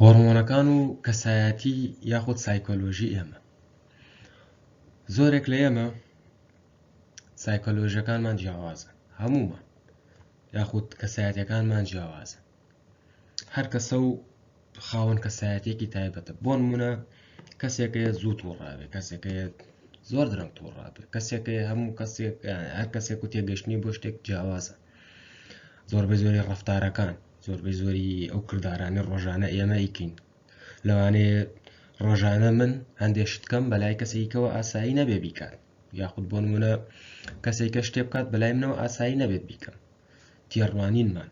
هۆڕمۆنەکان و کەسایەتی یاخود سایکۆلۆژی ئێمە. زۆرێک لە ئێمە سایکۆلۆژیەکانمان جیاوازە، هەموومان یاخود کەسایەتەکانمان جیاوازە. هەر کەسە و خاوەن کەسایەتێکی تایبەتە. بۆ نمونە کەسێکەیە زوو تووڕابێ، کەسێکەیە زۆر درەنگ تووڕابێ، کەسێکەیە هەموو کەسێک هەر کەسێک و تێگەشتنی بۆ شتێک جیاوازە. زۆربەی زۆری ڕەفتارەکان، زۆربەی زۆری ئەو کردارانەی ڕۆژانە ئێمە ئەیکەین، لەوانەیە ڕۆژانە من هەندێ شت کەم بەلای کەسێکەوە ئاسایی نەبێ بیکات، یاخود بۆ نمونە کەسێکە شتێ بکات بەلای منەوە ئاسایی نەبێت بیکەم. تێڕوانینمان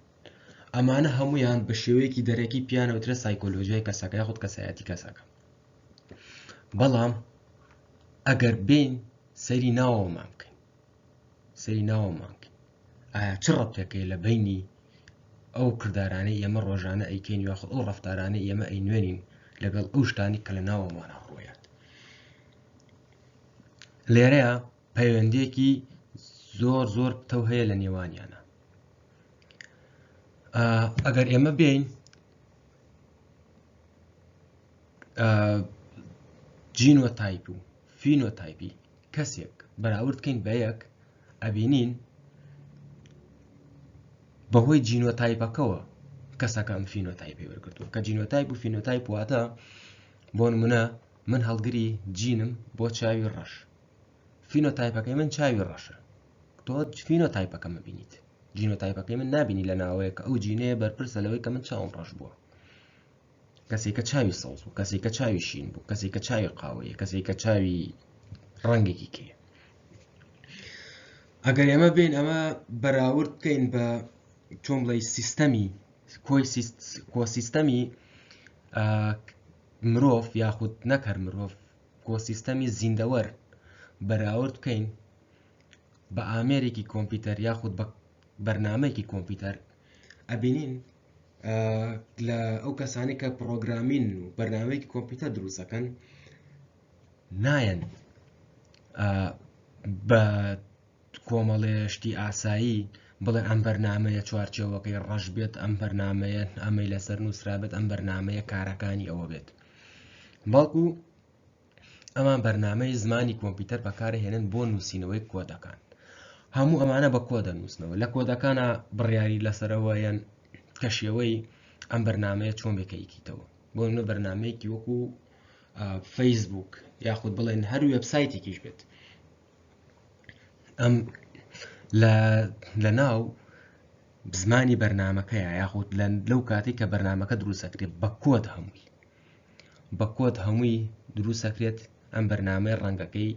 ئەمانە هەمویان بە شێوەیەکی دەرەکی پیانەوترە سایکۆلۆژیای کەسەکە یاخود کەسایەتی کەسەکە. بەڵام ئەگەر بین سەیری ناوەوەمان بکەین، سەیری ناوەمان بکەین، ئایا چ ڕەبتێکەیە لە بەینی ئەو کردارانەی ئێمە ڕۆژانە ئەیکەین یاخود ئەو ڕەفتارانەی ئێمە ئەینوێنین لەگەڵ ئەو شتانی کە لە ناوەمانە ڕوویات؟ لێرەیە پەیوەندیەکی زۆر زۆر پتەو هەیە لە نێوانیانە. ئەگەر ئێمە بین جینۆتایپ و فینۆتایپی کەسێک بەراورد بکەین بە یەک، ئەبینین بەهۆی جینۆتایپەکەوە کەسەکە ئەم فینۆتایپی وەرگرتووە. کە جینۆتایپ و فینۆتایپ واتە بۆ نمونە من هەڵگری جینم بۆ چاوی ڕەش، فینۆتایپەکەی من چاوی ڕەشە. تۆ فینۆتایپەکەم بینیت، جینۆتایپەکەی من نابینی لە ناوەیە کە ئەو جینەیە بەرپرسە لەوەی کە من چاوم ڕەش بووە. کەسێک کە چاوی سەوز بوو، کەسێک کە چاوی شین بوو، کەسێک کە چاوی قاوەیە، کەسێک کە چاوی ڕەنگێکی کەیە. ئەگەر ئێمە بین ئەمە بەراورد بکەین بە چۆن بڵێ سیستەمی کۆی کۆسیستەمی مرۆڤ یاخود نەکەر مرۆڤ، کۆسیستەمی زیندەوەر بەراورد بکەین بە ئامێرێکی کۆمپیوتەر یاخود بە بەرنمەیەکی کۆمپیوتەر، ئەبینین لە ئەو کەسانی کە پرۆگرامین و بەرنمەیەکی کۆمپیوتەر دروستەکەن نایەن بە کۆمەڵێ شتی ئاسایی بڵێ ئەم بەرنمەیە چوارچێوەکەی ڕەش بێت، ئەم بەرنمەیە ئەمەی لەسەر نووسرابێت، ئەم بەرنمەیە کارەکانی ئەوە بێت، بەڵکو ئەمان بەرنمەی زمانی کۆمپیوتەر بەکارهێنن بۆ نووسینەوەی کۆدەکان. هەموو ئەمانە بە کۆدە نووسنەوە، لە کۆدەکانە بڕیاری لەسەرەوە یان کە شێوەی ئەم بەرنمەیە چۆن بێکەیکیتەوە. بۆ نمونە بەرنمەیەکی وەکو فەیسبوک یاخود بڵێن هەر وێبسایتێکیش بێت، ئەم لە ناو زمانی بەرنمەکەیە یاخود لەو کاتێک کە بەرنمەکە دروستەکرێت بە کۆد هەمووی بە کۆد هەمووی دروستەکرێت. ئەم بەرنمەیە ڕەنگەکەی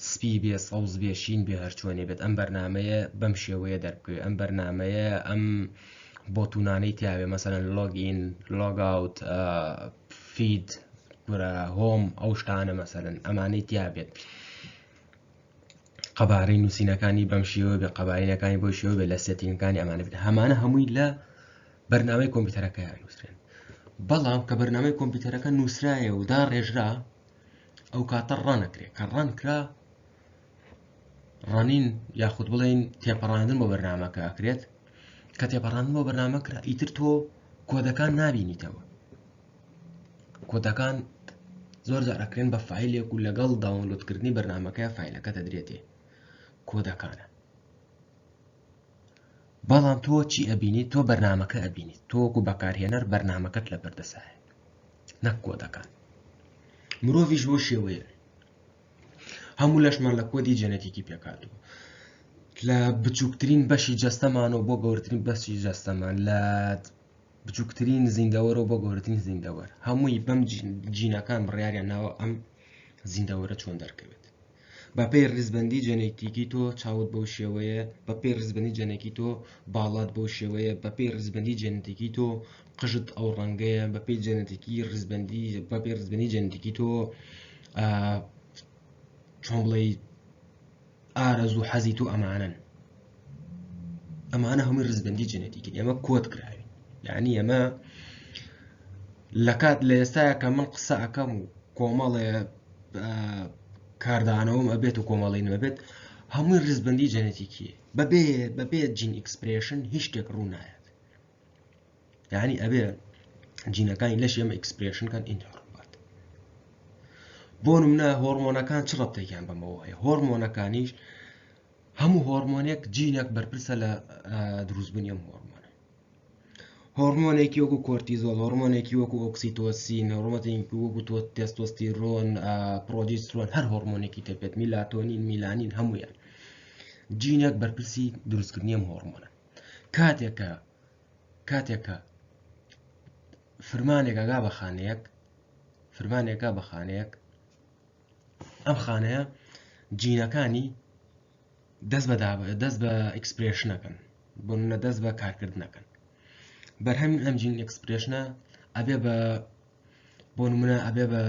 سپی بێ، سەوز بێ، شین بێ، هەرچۆنێ بێت، ئەم بەرنمەیە بەم شێوەیە دەربکەوێت، ئەم بەرنمەیە ئەم button انەی تیاوێ، مەسەلەن login، logout، feed، home، ئەو شتانە مەسەلەن ئەمانەی تیا بێت. قەبارەی نووسینەکانی بەم شێوە بێ، قەبارینەکانی بۆ شێوە بێ، لە setting ەکانی ئەمانە بێت. هەمانە هەمووی لە بەرنامەی کۆمپیوتەرەکەیان نووسرێن. بەڵام کە بەرنامەی کۆمپیوتەرەکە نووسرایە و داڕێژرا، ئەو کاتە ڕانەکرێ. کە ڕان کرا، ڕەنین یاخود بڵێن تێپەڕاندن بۆ بەرنامەکە ئەکرێت. کە تێپەڕاندن بۆ بەرنامە کرا، ئیتر تۆ کۆدەکان نابینیتەوە. کۆدەکان زۆر جار ئەکرێن بە فایلێک و لەگەڵ داونلۆدکردنی بەرنامەکە فایلەکە دەدرێتێ کۆدەکانە. بەڵام تۆ چی ئەبینیت؟ تۆ بەرنامەکە ئەبینیت. تۆ وەکو بەکارهێنەر بەرنامەکەت لە بەردەسایە، نەک کۆدەکان. مرۆڤیش بۆ شێوەیە هەموو لەشمان لە کۆدی جەنەتیکی پێکاتوە، لە بچووکترین بەشی جەستەمانەوە بۆ گەورەترین بەشی جەستەمان، لە بچووکترین زیندەوەرەوە بۆ گەورەترین زیندەوەر، هەمووی بەم جینەکان بڕیاریان ناوە ئەم زیندەوەرە چۆن دەرکەوێت. بەپێی ڕیزبەندی جەنێتیکی تۆ چاوت بەو شێوەیە، بەپێی ڕیزبەندی جەنێکی تۆ باڵات بەو شێوەیە، بەپێی ڕیزبەندی جەنێتیکی تۆ قژت ئەو ڕەنگەیە، بەپێی جەنێتیکی ڕیزبەندی بەپێی ڕیزبەندی جەنێتیکی تۆ چۆن بڵێ ئارەزوو حەزی تۆ ئەمانەن. ئەمانە هەمووی ڕیزبەندی جەنێتیکن. ئێمە کۆد کراوین، یعنی ئێمە لە کات لە ئێستاە کە من قسە ئەەکەم و کۆمەڵێ کاردانەوەم ئەبێت و کۆمەڵی نەبێت، هەمووی ڕیزبندی جەنێتیکی بەبێ بەبێ gene expression هیچ شتێک ڕوو نایەت. یعنی ئەبێ جینەکانی لەش ئێمە expression کەن ئینجا ڕووبات. بۆ نمونە هۆرمۆنەکان چ ڕەبتێکیان بەمەوە هەیە؟ هۆرمۆنەکانیش هەموو هۆرمۆنێک جینێک بەرپرسە لە دروستبوونی ئەم هۆرمۆنە. هۆرمۆنێکی وەکو کۆرتیزۆڵ، هۆرمۆنێکی وەکو ئۆکسیتۆسین، هۆرمۆنێکی وەکو تێستۆستیرۆن، پرۆجیسترۆن، هەر هۆرمۆنێکی تر بێت، میلاتۆنین، میلانین، هەموویان جینێک بەرپرسی دروستکردنی ئەم هۆرمۆنە. کاتێک کە کاتێک کە فرمانێک ئەگا بە خانەیەک فرمانێکا بە خانەیەک ئەم خانەیە جینەکانی دەست بە دەست بە expression ەکەن بۆ نمونە دەست بە کارکردنەکەن بەرهەمی ئەم gene expression ە ئەبێ بە بۆ نمونە ئەبێ بە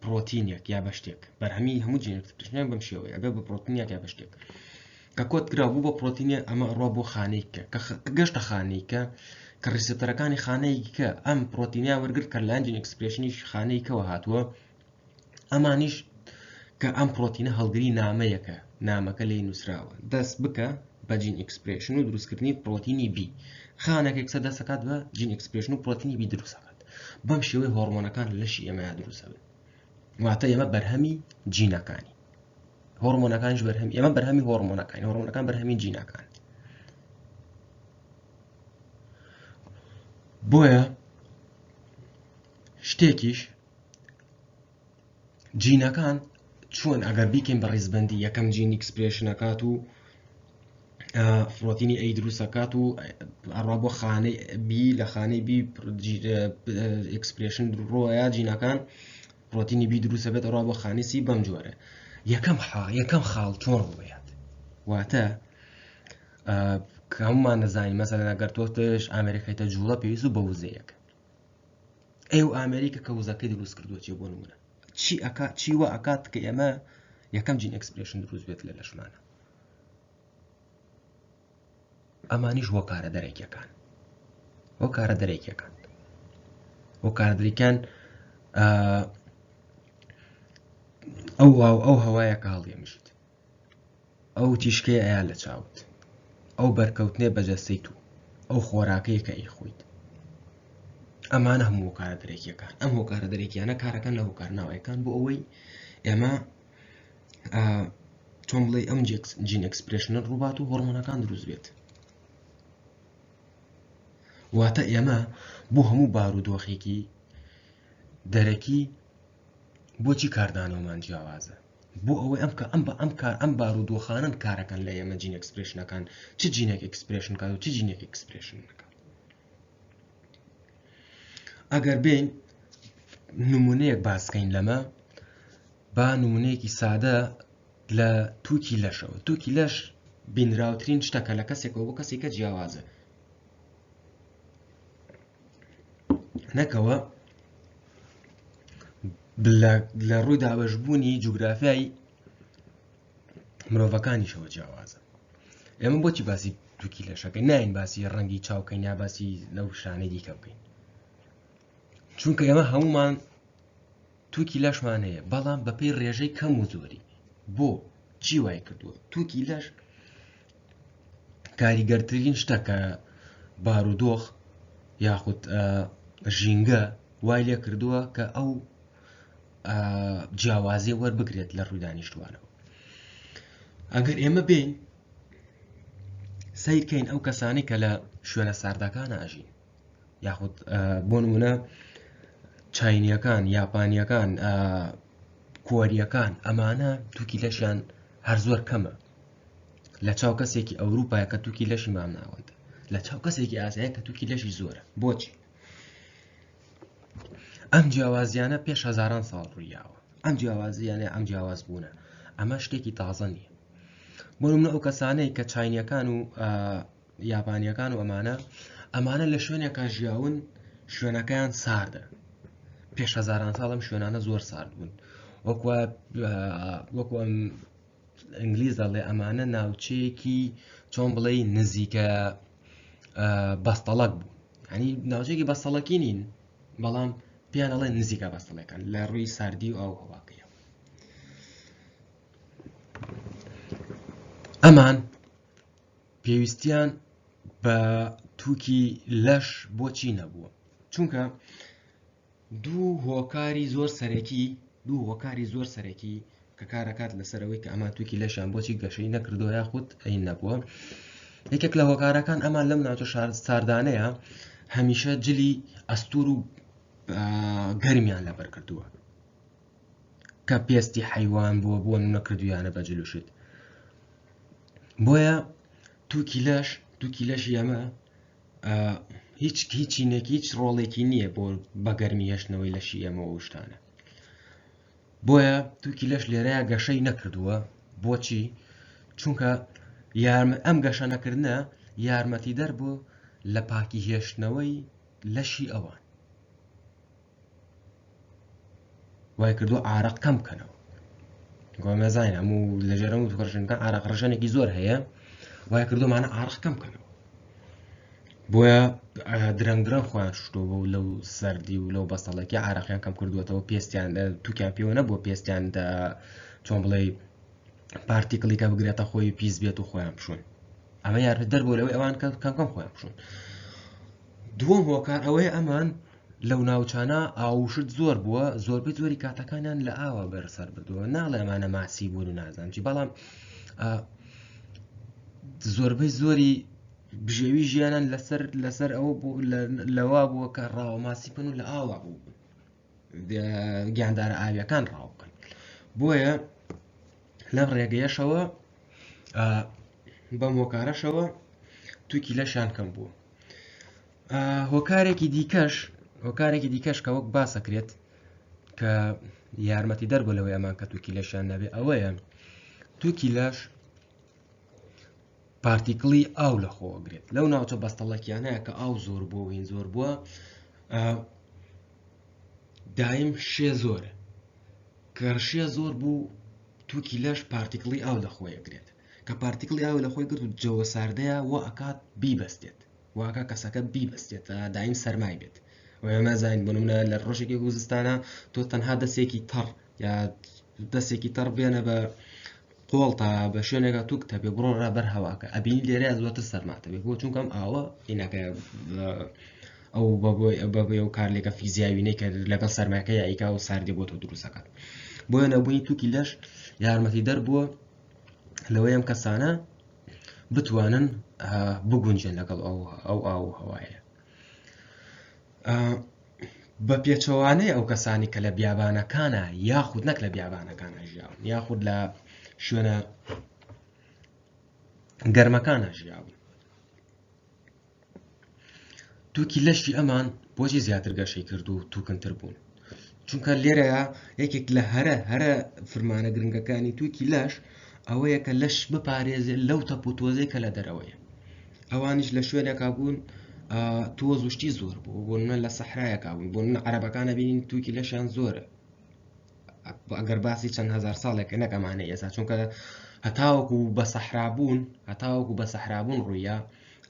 پرۆتینێک یا بە شتێک بەرهەمی هەموو gene expression ێک بەم شێوەیە ئەبێ بە پرۆتینێک یا بە شتێک کە کۆت کرا بوو بە پرۆتینێ ئەمە ئەڕوا بۆ خانەیکە کە گەشتە خانەیکە کە receptor ەکانی خانەیەکە ئەم پرۆتینیا وەرگرت کە لایەن gene expression ی خانەیکەوە هاتووە ئەمانیش کە ئەم پرۆتینە هەڵگری نامەیەکە نامەکە لێی نووسراوە دەست بکە بە gene expression و دروستکردنی پرۆتینی B خانەکە یەکسەر دەست ئەکات بە gene expression و پرۆتینی B دروست ئەکات بەم شێوەی هۆرمۆنەکان لە لەشی ئێمەیا دروست ئەبن واتە ئێمە بەرهەمی جینەکانی هۆرمۆنەکانیش بەرهەم ئێمە بەرهەمی هۆرمۆنەکانی هۆرمۆنەکان بەرهەمی جینەکان بۆیە شتێکیش جینەکان چۆن ئەگەر بیکەین بە ڕیزبندی یەکەم gene expression ئەکات و پرۆتینی A دروستەکات و ئەڕوا بۆ خانەی B لە خانەی B expression ڕۆیە جینەکان پرۆتینی B دروستە بێت ئەڕوا بۆ خانەی C بەم جۆرە یەکەم حا یەکەم خاڵ چۆن ڕوویات واتە هەمومان نەزانین مەسەلەن ئەگەر تۆ تێش ئامێرەکەیتە جوڵە پێویست و بە وزەیەک ئەو ئامێری کە کە وزەکەی دروست کردووە چیە بۆ نمونە چی ئەکا چی وا ئەکات کە ئێمە یەکەم gene expression دروست بێت لە لەشمانە ئەمانیش هۆکارە دەرەکیەکان هۆکارە دەرەکیەکان هۆکارە دەرەکیان ئەو ئەو هەوایە کە هەڵیەمژیت ئەو تیشکەی ئەیا لە چاوت، ئەو بەرکەوتنەی بە جەستەی تو، ئەو خۆراکەی کە ئەیخۆیت. ئەمانە هەموو هۆکارە دەرەکیەکان. ئەم هۆکارە دەرەکیانە کارەکەن لە هۆکار ناوەکان بۆ ئەوەی ئێمە چۆن بڵێ ئەم gene expression ە ڕووبات و هۆرمۆنەکان دروست بێت. واتە ئێمە بۆ هەموو بارودۆخێکی دەرەکی بۆچی کاردانەوەمان جیاوازە؟ بۆ ئەوەی ئەم کە ئەم بە ئەم کار ئەم بارودۆخانەن کارەکەن لە ئێمە gene expression ەکان چ جینێک expression کات و چ جینێک expression نەکات ئەگەر بین نمونەیەک باسکەین لەمە با نمونەیەکی سادە لە تووکی لەشەوە تووکی لەش بینراوترین شتەکە لە کەسێکەوە بۆ کەسێکە جیاوازە نەکەوە لە ڕووی دابەشبوونی جوگرافیای مرۆڤەکانیشەوە جیاوازە ئێمە بۆچی باسی تووکی لەشەکە ناین باسی ڕەنگی چاوکەین یا باسی لەو شانەی دیکە بکەین چونکە ئێمە هەمومان تووکی لەشمان هەیە بەڵام بەپێی ڕێژەی کەم و زۆری بۆ چی وای کردووە تووکی لەش کاریگەرترین شتە کە بارودۆخ یاخود ژینگە وای لێ کردووە کە ئەو جیاوازیە وەربگرێت لە ڕووی دانیشتوانەوە ئەگەر ئێمە بین سیرکەین ئەو کەسانی کە لە شوێنە ساردەکان ئاژین یاخود بۆ نمونە چینیەکان یاپانیەکان کۆریەکان ئەمانە تووکی لەشیان هەر زۆر کەمە لە چاو کەسێکی ئەوروپایە کە تووکی لەشی مامناوەندە لە چاو کەسێکی ئاسایە کە تووکی لەشی زۆرە بۆچی ئەم جیاوازیانە پێش هەزاران ساڵ ڕوویاوە ئەم جیاوازیانە ئەم جیاواز بوونە ئەمە شتێکی تازە نییە بۆ منە ئەو کەسانەی کە چینیەکان و یابانیەکان و ئەمانە ئەمانە لە شوێنێکا ژیاون شوێنەکەیان ساردە پێش هەزاران ساڵم شوێنانە زۆر سارد بوون وەکوە وەکو ئەم ئینگلیز دەڵێ ئەمانە ناوچەیەکی چۆن بڵێ نزیکە بەستەڵک بوو ینی ناوچێکی بەستەڵەکی نین بەڵام پێیان ئەڵێ نزیکە بەستەڵەکان لە ڕووی ساردی و ئاو هەواکەیە ئەمان پێویستیان بە تووکی لەش بۆچی نەبووە چونکە. دوو هۆکاری زۆر سەرەکی دوو هۆکاری زۆر سەرەکی کە کارەکات لەسەر ئەوەی کە ئەمان تووکی لەشیان بۆچی گەشەی نەکردووە یاخود ئەی نەبووە یەکێک لە هۆکارەکان ئەمان لەم ناوچە شار ساردانەیە هەمیشە جلی ئەستور و گەرمیان لەبەر کردووە کە پێستی حیوان بووە بۆ نەکردویانە بە جلوشت بۆیە تووکی لەش تووکی لەشی ئەمە هیچ هیچینێک هیچ ڕۆڵێکی نییە بۆ بەگەرمی هێشتنەوەی لەشی ئێمە و شتانە بۆیە تووکی لەش لێرەیە گەشەی نەکردووە بۆچی چونکە ئەم گەشە نەکردنە یارمەتی دەر بوو لە پاکی هێشتنەوەی لەشی ئەوان وای کردو ئارەق کەم بکەنەوە گۆمەزانین هەموو لەژێر هەموو توکەڕژێنەکان ئارەق ڕژێنێکی زۆر هەیە وای کردو مانە ئارەق کەم بکەنەوە بۆیە درەنگ درەنگ خۆیان شتۆ بوو لەو سەردی و لەو بەستەڵێکی عراقیان کەم کردووەتەوە پێستیان توکیان پێوە نەبووە پێستیان چۆن بڵێ particle ی کە بگرێتە خۆی پیس بێت و خۆیان بشون ئەمە یارمەتیدەر بوو لەوەی ئەوان کەم کەم خۆیان بشون دووەم هۆکار ئەوەیە ئەمان لەو ناوچانە ئاوشت زۆر بووە زۆربەی زۆری کاتەکانیان لە ئاوە بەرسەر بردووە ناڵێ ئەمانە ماسی بوون و نازانم چی بەڵام زۆربەی زۆری بژێوی ژیانان لەسەر لەسەر ئەوە بوو لەوا بووە کە ڕاوە ماسی بکەن و لە ئاوا بوو گیاندارە ئاویەکان ڕاو بکەن بۆیە لەم ڕێگەیەشەوە بەم هۆکارەشەوە تووکی لەشیان کەم بووە هۆکارێکی دیکەش هۆکارێکی دیکەش کە وەک باسەکرێت کە یارمەتی دەر بۆ لەوەی ئەمان کە تووکی لەشیان نەبێ ئەوەیە تووکی لەش particle ی ئاو لە خۆگرێت لەو ناوچە بەستەڵەکیانەیە کە ئاو زۆر بۆ هین زۆر بووە دایم شێ زۆرە کە شێ زۆر بوو تووکی لەش particle ی ئاو لە خۆیەگرێت کە particle ی ئاو لە خۆی گرت و جەوە ساردەیە وا ئەکات بیبەستێت واکە کەسەکە بیبەستێت تا دایم سەرمای بێت و ئێمە زانین بۆ نمونە لە ڕۆژێکی زستانە تۆ تەنها دەستێکی تەڕ یا دەستێکی تەڕ بێنە بە قۆڵ تا بە شوێنێکە توک تەبێ بڕۆ ڕا بەر هەواکە ئەبینی لێرە زۆرتر سەرماتە بێ بۆ چونکە ئەم ئاوە ئینەکە ئەو بەبۆی بەبێ و کارلێکە فیزیاوینەی کە لەگەڵ سەرماکە یاریکا و ساردی بۆ تۆ دروستەکات بۆیە نەبوونی توکی لەش یارمەتی دەر بووە لەوەی ئەم کەسانە بتوانن بگونجێن لەگەڵ ئەو ئەو ئاو و هەوایە بە پێچەوانەی ئەو کەسانی کە لە بیابانەکانە یاخود نەک لە بیابانەکانە ژیاون یاخود لە شوێنە گەرمەکانە ژیاون تووکی لەشی ئەمان بۆچی زیاتر گەشەی کرد و تووکنتر بوون چونکە لێرەیە یەکێک لە هەرە هەرە فرمانە گرنگەکانی تووکی لەش ئەوەیە کە لەش بپارێزێت لەو تەپ و تۆزەی کە لە دەرەوەیە ئەوانیش لە شوێنێکا بوون تۆز و شتی زۆر بوو بۆ نمونە لە سەحرایەکا بوون بۆ نمونە عەرەبەکانە بینین تووکی لەشیان زۆرە ئەگەر باسی چەند هزار ساڵێک نەک ئەمانە ئێستا چونکە هەتاوەکو بە سەحرابوون هەتاوەکو بە سەحرابوون ڕوویە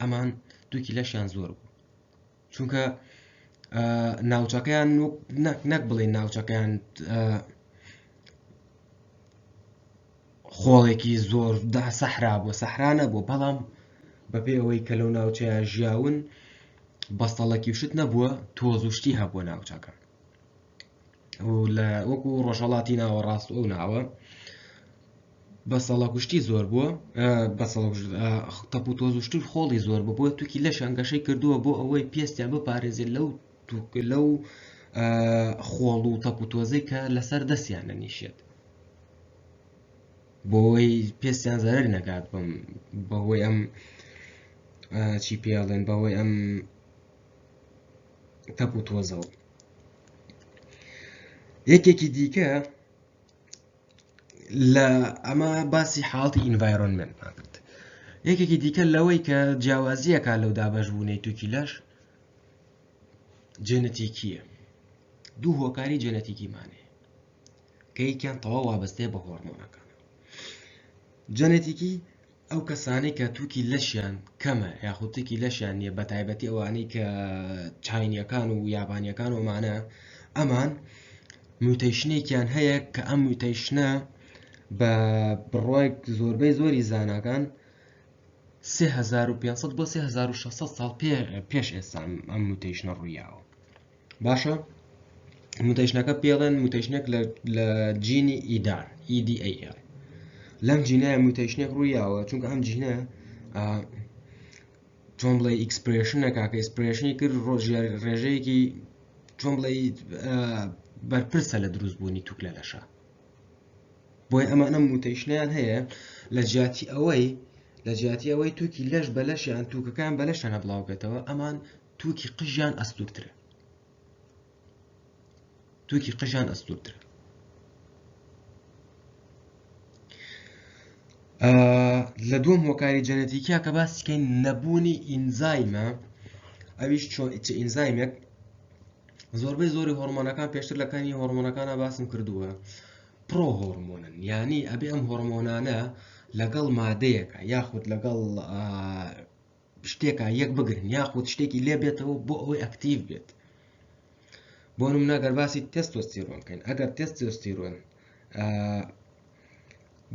ئەمان تووکی لەشیان زۆر بوو چونکە ناوچەکەیان نەک بڵێن ناوچەکەیان خۆڵێکی زۆر دا سەحرا بوو سەحرا نەبوو بەڵام بەپێ ئەوەی کە لەو ناوچەیە ژیاون بەستەڵەکی شت نەبووە تۆز و شتی هەبووە ناوچەکە و لە وەکو ڕۆژهڵاتی ناوەڕاست ئەو ناوە بەسەڵە کوشتی زۆر بووە بەسەڵ تەپ و تۆز و شتر خۆڵی زۆر بوو بۆ توکی لەشان گەشەی کردووە بۆ ئەوەی پێستیان بپارێزێت لەو لەو خۆڵ و تەپ و تۆزەی کە لەسەر دەستیان نەنیشێت بۆی پێستیان زەرەر نەکات بم بەهۆی ئەم چی پێڵێن بەهۆی ئەم تەپ و تۆزەوە یەکێکی دیکە لە ئەمە باسی حاڵتی environment مان کرد یەکێکی دیکە لەوەی کە جیاوازیەکە لەو دابەش بوونەی توکی لەش جێنەتیکیە دوو هۆکاری جێنەتیکیمانەیە کە یەکیان تەواو وابەستەیە بە هۆرمۆنەکان جەنەتیکی ئەو کەسانەی کە تووکی لەشیان کەمە یاخود تووکی لەشیان نییە بە تایبەتی ئەوانەی کە چاینیەکان و یابانیەکان و ئەمانە ئەمان mutation ێکیان هەیە کە ئەم mutation ە بە بڕوای زۆربەی زۆری زاناکان 3500 بۆ 3600 ساڵ پێش ئێستا ئەم mutation ە ڕوویاوە باشە. mutation ەکە پێڵێن mutation ێک لە جینی ئیدار EDAL لەم جینە mutation ێک ڕوویاوە چونکە ئەم جینە چۆن بڵێ expression ەکە کە expression ی کرد ڕێژەیەکی چۆن بڵێ بەرپرسە لە دروستبوونی توک لە لەشە بۆیە ئەمانە mutation یان هەیە لە جیاتی ئەوەی لە جیاتی ئەوەی توکی لەش بە لەشیان توکەکان بە لەشانە بڵاوبێتەوە ئەمان توکی قژیان ئەستورترە توکی قژیان ئەستورترە لە دووەم هۆکاری جەنەتیکیا کە باسیکەین نەبوونی ئینزایمە ئەویش چۆن چ ئینزایمێک زۆربەی زۆری هۆرمۆنەکان پێشتر لە کانی هۆرمۆنەکانە باسم کردووە پرۆ هۆرمۆنن یانی ئەبێ ئەم هۆرمۆنانە لەگەڵ مادەیەکە یاخود لەگەڵ شتێکە یەک بگرن یاخود شتێکی لێ بێتەوە بۆ ئەوەی active بێت بۆ نمونە گەر باسی تێستۆستیرۆن بکەین ئەگەر تێستۆستیرۆن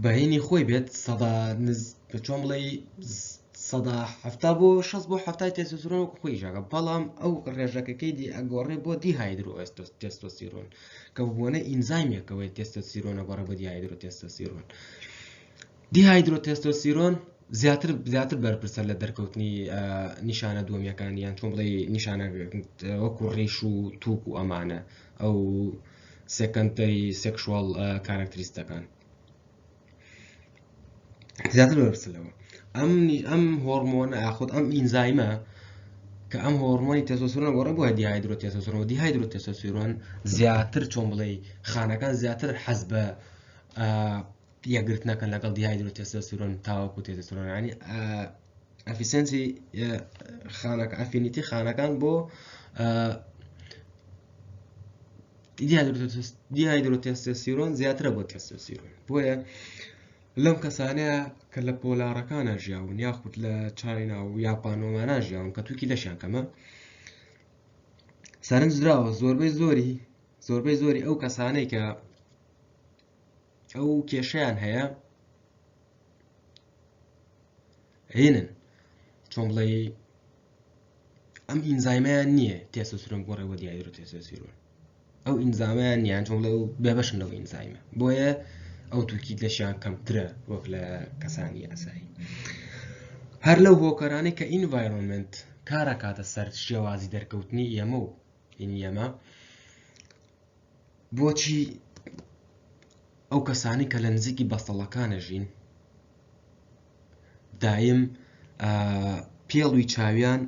بەهینی خۆی بێت سەدا نز چۆن بڵێ 70 بۆ 60 بۆ هەفتای تێستۆستیرۆن وەکو خۆی ژاگە بەڵام ئەو ڕێژەکەکەی دی ئەگۆڕێ بۆ دیهایدرۆ تێستۆستیرۆن کە بۆنە ئینزایمێکەوەی تێستۆستیرۆن ئەگۆڕێ بۆ دیهایدرۆ تێستۆستیرۆن دیهایدرۆ تێستۆستیرۆن زیاتر زیاتر بەرپرسە لە دەرکەوتنی نیشانە دووەمیەکان یان چۆن بڵێ نیشانە وەکو ڕیش و توک و ئەمانە ئەو secondary sexual characteristic ەکان زیاتر بەرپرسە لەوە ئەم ئەم هۆرمۆنە یاخود ئەم ئینزایمە کە ئەم هۆرمۆنی تێستۆستیرۆن گۆڕە بۆ دیهایدرۆ تێستۆستیرۆن دیهایدرۆ تێستۆستیرۆن زیاتر چۆن بڵێ خانەکان زیاتر حەز بە یەکگرتنەکەن لەگەڵ دیهایدرۆ تێستۆستیرۆن تاوەکو تێستۆستیرۆن ینی efficiency خانەکە affinity خانەکان بۆ دیهایدرۆتێستۆستیرۆن زیاترە بۆ تێستۆستیرۆن بۆیە لەم کەسانەیە کە لە polar ەکانە ژیاون یاخود لە چاینا و یاپانۆمانە ژیاون کە توکی لەشیان کەمە سەرنج دراوە زۆربەی زۆری زۆربەی زۆری ئەو کەسانەی کە ئەو کێشیان هەیە هێنن چۆن بڵێ ئەم ئینزایمەیان نییە تێسۆسیرۆن بگۆڕێ بۆ دیهایدرۆ تێسۆسیرۆن ئەو ئینزامەیان نییان چۆن بڵێ بێبەشن لەو ئینزایمە بۆیە ئەو توکی لەشیان کەمترە وەک لە کەسانی ئاسایی هەر لەو هۆکارانەی کە environment کارەکاتە سەر شێوازی دەرکەوتنی ئێمە و ئێمە بۆچی ئەو کەسانی کە لە نزیکی بەستەڵەکانە ژین دایم پێڵوی چاویان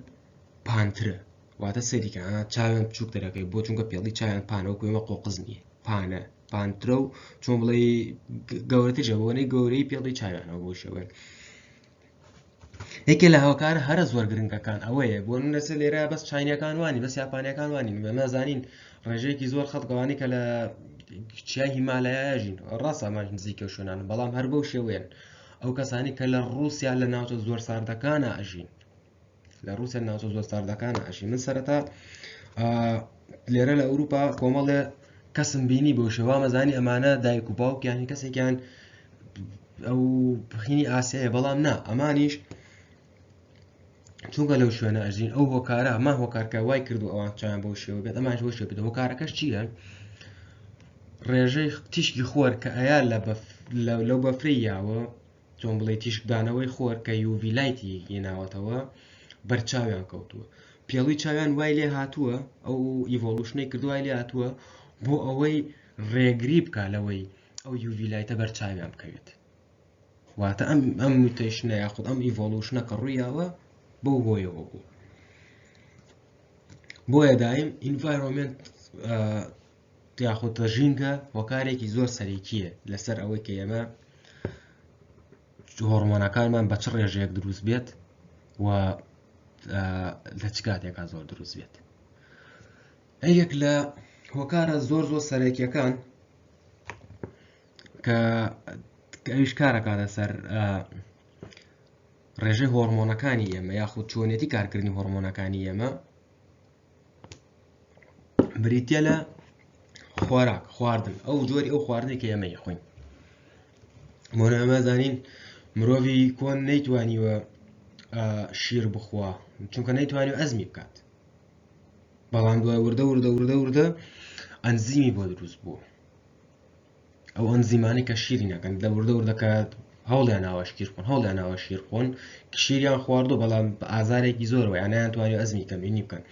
پانترە واتە سەیریکە چاویان بچوک دەرەکەی بۆ چونکە پێڵی چاویان پانە وەکو ئێمە قۆقز نییە پانە پانترە و چۆن بڵێ گەورەتر ژە بۆنەی گەورەی پێڵی چاویانەوە بۆ شێوەن یەکێ لە هۆکارە هەرە زۆر گرنگەکان ئەوەیە بۆ نەسە لێرە بەس چینەکان وانی بەس یاپانەکان وانی نازانین ڕێژەیەکی زۆر خەڵکەوانی کە لە چیای هیمالایە ژین ڕاستە ئەمانش نزیکە شوێنان بەڵام هەر بەو شێوەیەن ئەو کەسانی کە لە ڕووسیا لە ناوچە زۆر ساردەکانە ئەژین لە ڕووسیا ناوچە زۆر ساردەکانە ئەژین من سەرەتا لێرە لە ئەوروپا کۆمەڵێ کەسم بینی بۆ شێوا مەزانی ئەمانە دایک و باوکیان کەسێکیان ئەو هینی ئاسیایە بەڵام نا ئەمانیش چونکە لەو شوێنە ئەژین ئەو هۆکارە هەمان هۆکارکە وای کردو ئەوان چیان بەو شێوە بێت ئەمانش بۆ شێوە بێت هۆکارەکەش چییە ڕێژەی تیشکی خۆر کە ئەیا لە لەو بەفری یاوە چۆن بڵێ تیشکدانەوەی خۆر کە UV light ی هێناوەتەوە بەرچاویان کەوتووە پێڵوی چاویان وای لێ هاتووە ئەو evolution ەی کردوای لێ هاتووە بۆ ئەوەی ڕێگری بکە لەوەی ئەو UV light ە بەر چاویان بکەوێت واتە ئەم ئەم mutation ە یاخود ئەم evolution ە کە ڕوویاوە بەو هۆیەوە بوو بۆیە دایم environment یاخود ژینگە هۆکارێکی زۆر سەرەکیە لەسەر ئەوەی کە ئێمە هۆرمۆنەکانمان بە چ ڕێژەیەک دروست بێت و لە چ کاتێکا زۆر دروست بێت یەک لە هۆکارە زۆر زۆر سەرەکیەکان کە ئەویش کارەکاتە سەر ڕێژەی هۆرمۆنەکانی ئێمە یاخود چۆنێتی کارکردنی هۆرمۆنەکانی ئێمە بریتە لە خۆراک خواردن ئەو جۆری ئەو خواردنێک کە ئێمە یخۆین بۆنە ئەمە زانین مرۆڤی کۆن نەیتوانیوە شیر بخوا چونکە نەیتوانی ئەزمی بکات بەڵام دوای وردە وردە وردە وردە. ئەنزیمی بۆ دروست بووە ئەو ئەنزیمانەی کە شیرینەکەن لە وردە وردەکە هەوڵیان ناوە شیر خۆن هەوڵیان ناوە شیر خۆن شیریان خواردو بەڵام بە ئازارێکی زۆرەوە یانیان توانی ئەزمی کەمینی بکەن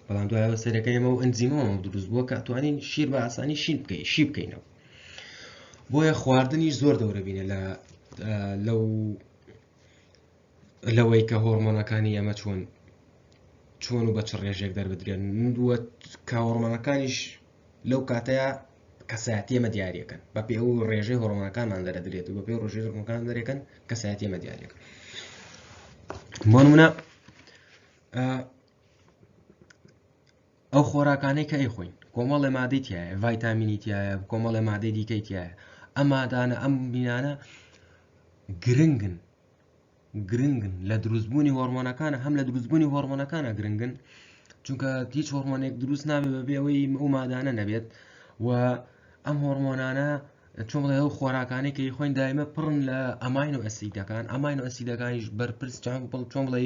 بەڵام دوایەوە سەرەکە ئێمە و ئەنزیمەوە دروست بووە کە توانین شیر بە ئاسانی شین بکەین شی بکەینەوە بۆیە خواردنیش زۆر دەورە بینە لە لەو لەوەی کە هۆرمۆنەکانی ئەمە چۆن چۆن و بە چ ڕێژێک دەربدرێن وە کە هۆرمۆنەکانیش لەو کاتەیە کەسایەتی ئەمە دیارەکەن بە پێ ئەو ڕێژەی هۆرمۆنەکانمان دەرەدرێت و بە پێ ڕۆژەی هۆرمۆنەکان دەرەکەن کەسایەتی ئەمە دیارەکەن بۆ نمونە ئەو خۆراکانەی کە ئەیخۆین کۆمەڵێ مادەی تایە ڤایتامینی تایە کۆمەڵێ مادەی دیکەی تایە ئەم مادانە ئەم بینانە گرنگن گرنگن لە دروستبوونی هۆرمۆنەکانە هەم لە دروستبوونی هۆرمۆنەکانە گرنگن چونکە هیچ هۆرمۆنێک دروست نابێت بەبێ ئەوەی ئەو مادانە نەبێت و ئەم هۆرمۆنانە چۆن بڵێ ئەو خۆراکانەی کە خۆین دایمە پڕن لە ئەماینۆ ئەسیدەکان ئەماینۆ ئەسیدەکانیش بەرپرس چۆن چۆن بڵێ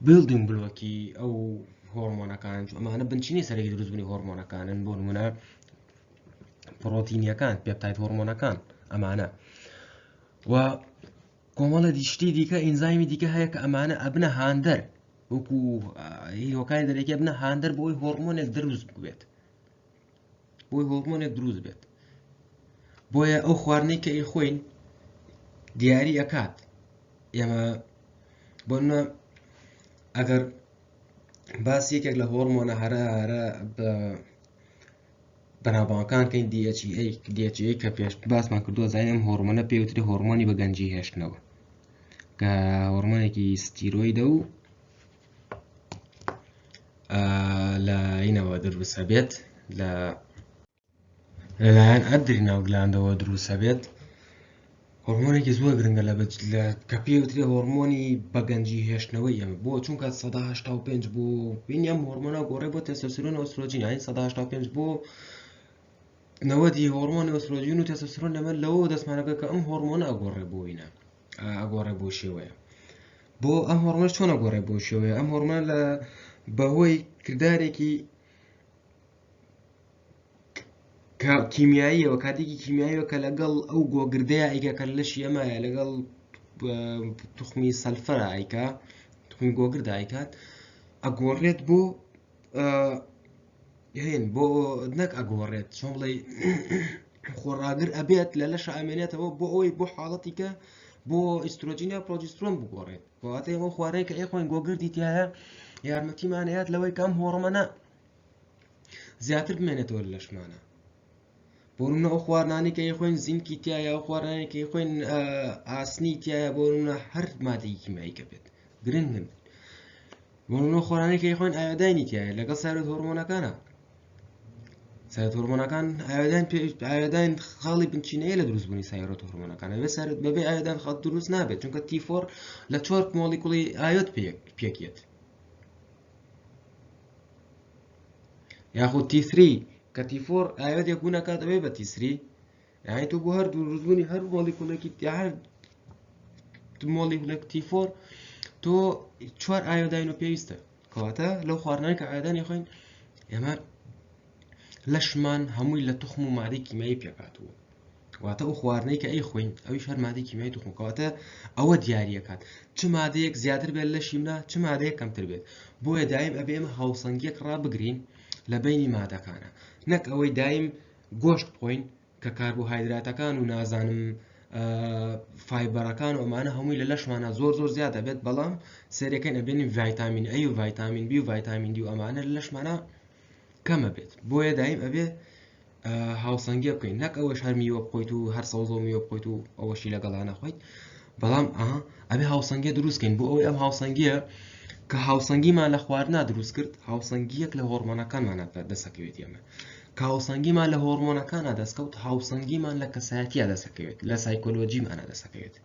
building block ی ئەو هۆرمۆنەکان ئەمانە بنچینەی سەرەکی دروستبوونی هۆرمۆنەکانن بۆ نمونە پرۆتینیەکان peptide هۆرمۆنەکان ئەمانە و کۆمەڵە دیشتی دیکە ئینزایمی دیکە هەیە کە ئەمانە ئەبنە هاندەر وەکو هۆکاری دەرەکی ئەبنە هاندەر بۆی هۆرمۆنێک دروست بێت بۆی هۆرمۆنێک دروست بێت بۆیە ئەو خواردنەی کە ئەیخۆین دیاری ئەکات ئێمە بۆ ئەگەر باس یەکێک لە هۆرمۆنە هەرە هەرە بە بەناوبانگەکان کەین DHEA DHEA کە پێش باسمان کردووە زانین ئەم هۆرمۆنە پێوتری هۆرمۆنی بە گەنجی هێشتنەوە کە هۆرمۆنێکی ستیرۆیدە و لە اینەوە دروستە بێت لە لەلایەن adrenal gland ەوە دروستە بێت هۆرمۆنێکی زۆر گرنگە لە لە کە پێوترێ هۆرمۆنی بەگەنجی هێشتنەوەی ئێمە بۆ چونکە 185 بۆ بینی ئەم هۆرمۆنە گۆڕێ بۆ تێستۆستیرۆن و ئۆسترۆجین یانی 185 بۆ نەوەدی هۆرمۆنی ئۆسترۆجین و تێستۆستیرۆن لەمە لەوە دەستمانەکە کە ئەم هۆرمۆنە ئەگۆڕێ بۆینە ئەگۆڕێ بۆ شێوەیە بۆ ئەم هۆرمۆنە چۆن ئەگۆڕێ بۆ شێوەیە ئەم هۆرمۆنە لە بەهۆی کردارێکی کیمیاییەوە کاتێکی کیمیاییەوە کە لەگەڵ ئەو گۆگردەیە ئەیکا کە لەشی ئەمایە لەگەڵ توخمی سەلفەرە ئایکا توخمی گۆگردا ئایکات ئەگۆڕێت بۆ هێن بۆ نەک ئەگۆڕێت چۆن بڵێ خۆڕاگر ئەبێت لە لەشە ئەمێنێتەوە بۆ ئەوەی بۆ حاڵەتی کە بۆ ئیسترۆجین یا پرۆجسترۆن بگۆڕێت کەواتە ئەو خوارەی کە ئەیخۆین گۆگردی تایە یارمەتیمانەیات لەوەی کەم هۆڕمەنە زیاتر بمێنێتەوە لە لەشمانە بۆ نمونە ئەو خواردنانی کە خۆین زینکی تایە ئەو خواردنانی کە خۆین ئاسنی تایە بۆ نمونە هەر مادەی کیمیایی کە بێت گرنگن بۆ نمونە خۆرانی کە خۆین ئایۆداینی تایە لەگەڵ سایرۆید هۆرمۆنەکانە سایرۆید هۆرمۆنەکان ئایۆداین ئایۆداین خاڵی بنچینەیە لە دروستبوونی سایرۆید هۆرمۆنەکان بەبێ سایرۆید بەبێ ئایۆداین خەڵ دروست نابێت چونکە T4 لە چوار مۆلیکولی ئایۆد پێکێت یاخود T3 کە T4 ئایۆدێک بوو نەکات ئەوێ بە T3 یعنی تۆ بۆ هەر دروستبوونی هەر مۆلیکولێکی هەر مۆلیکولێک T4 تۆ چوار ئایۆداین و پێویستە کەواتە لەو خواردنەی کە ئایۆدانی خۆین ئێمە لەشمان هەمووی لە توخم و مادەی کیمیایی پێکهاتووە واتە ئەو خواردنەی کە ئەیخۆین ئەویش هەر مادەی کیمیایی توخم کەواتە ئەوە دیاریەکات چ مادەیەک زیاتر بێت لەشی منە چ مادەیەک کەمتر بێت بۆیە دایم ئەبێ ئێمە هاوسەنگیەک ڕابگرین لە بینی مادەکانە نەک ئەوەی دایم گۆشت بخۆین کە کاربۆهایدراتەکان و نازانم فایبەرەکان و ئەمانە هەمووی لە لەشمانە زۆر زۆر زیاد دەبێت بەڵام سەرەکەین ئەبێنین ڤایتامین A و ڤایتامین B و ڤایتامین D و ئەمانە لە لەشمانە کەمە بێت بۆیە دایم ئەبێ هاوسەنگیە بکەین نەک ئەوەش هەر میوە بخۆیت و هەر سەوزە و میوە بخۆیت و ئەوەشی لەگەڵا نەخۆیت بەڵام ئەها ئەبێ هاوسەنگیە دروستکەین بۆ ئەوەی ئەم هاوسەنگیە کە هاوسەنگیمان لە خواردنا دروست کرد هاوسەنگیەک لە هۆرمۆنەکانمانە دەسەکەوێت ئێمە کە هاوسەنگیمان لە هۆرمۆنەکانە دەستکەوت هاوسەنگیمان لە کەسایەتیە دەسەکەوێت لە سایکۆلۆژیمانە دەسەکەوێت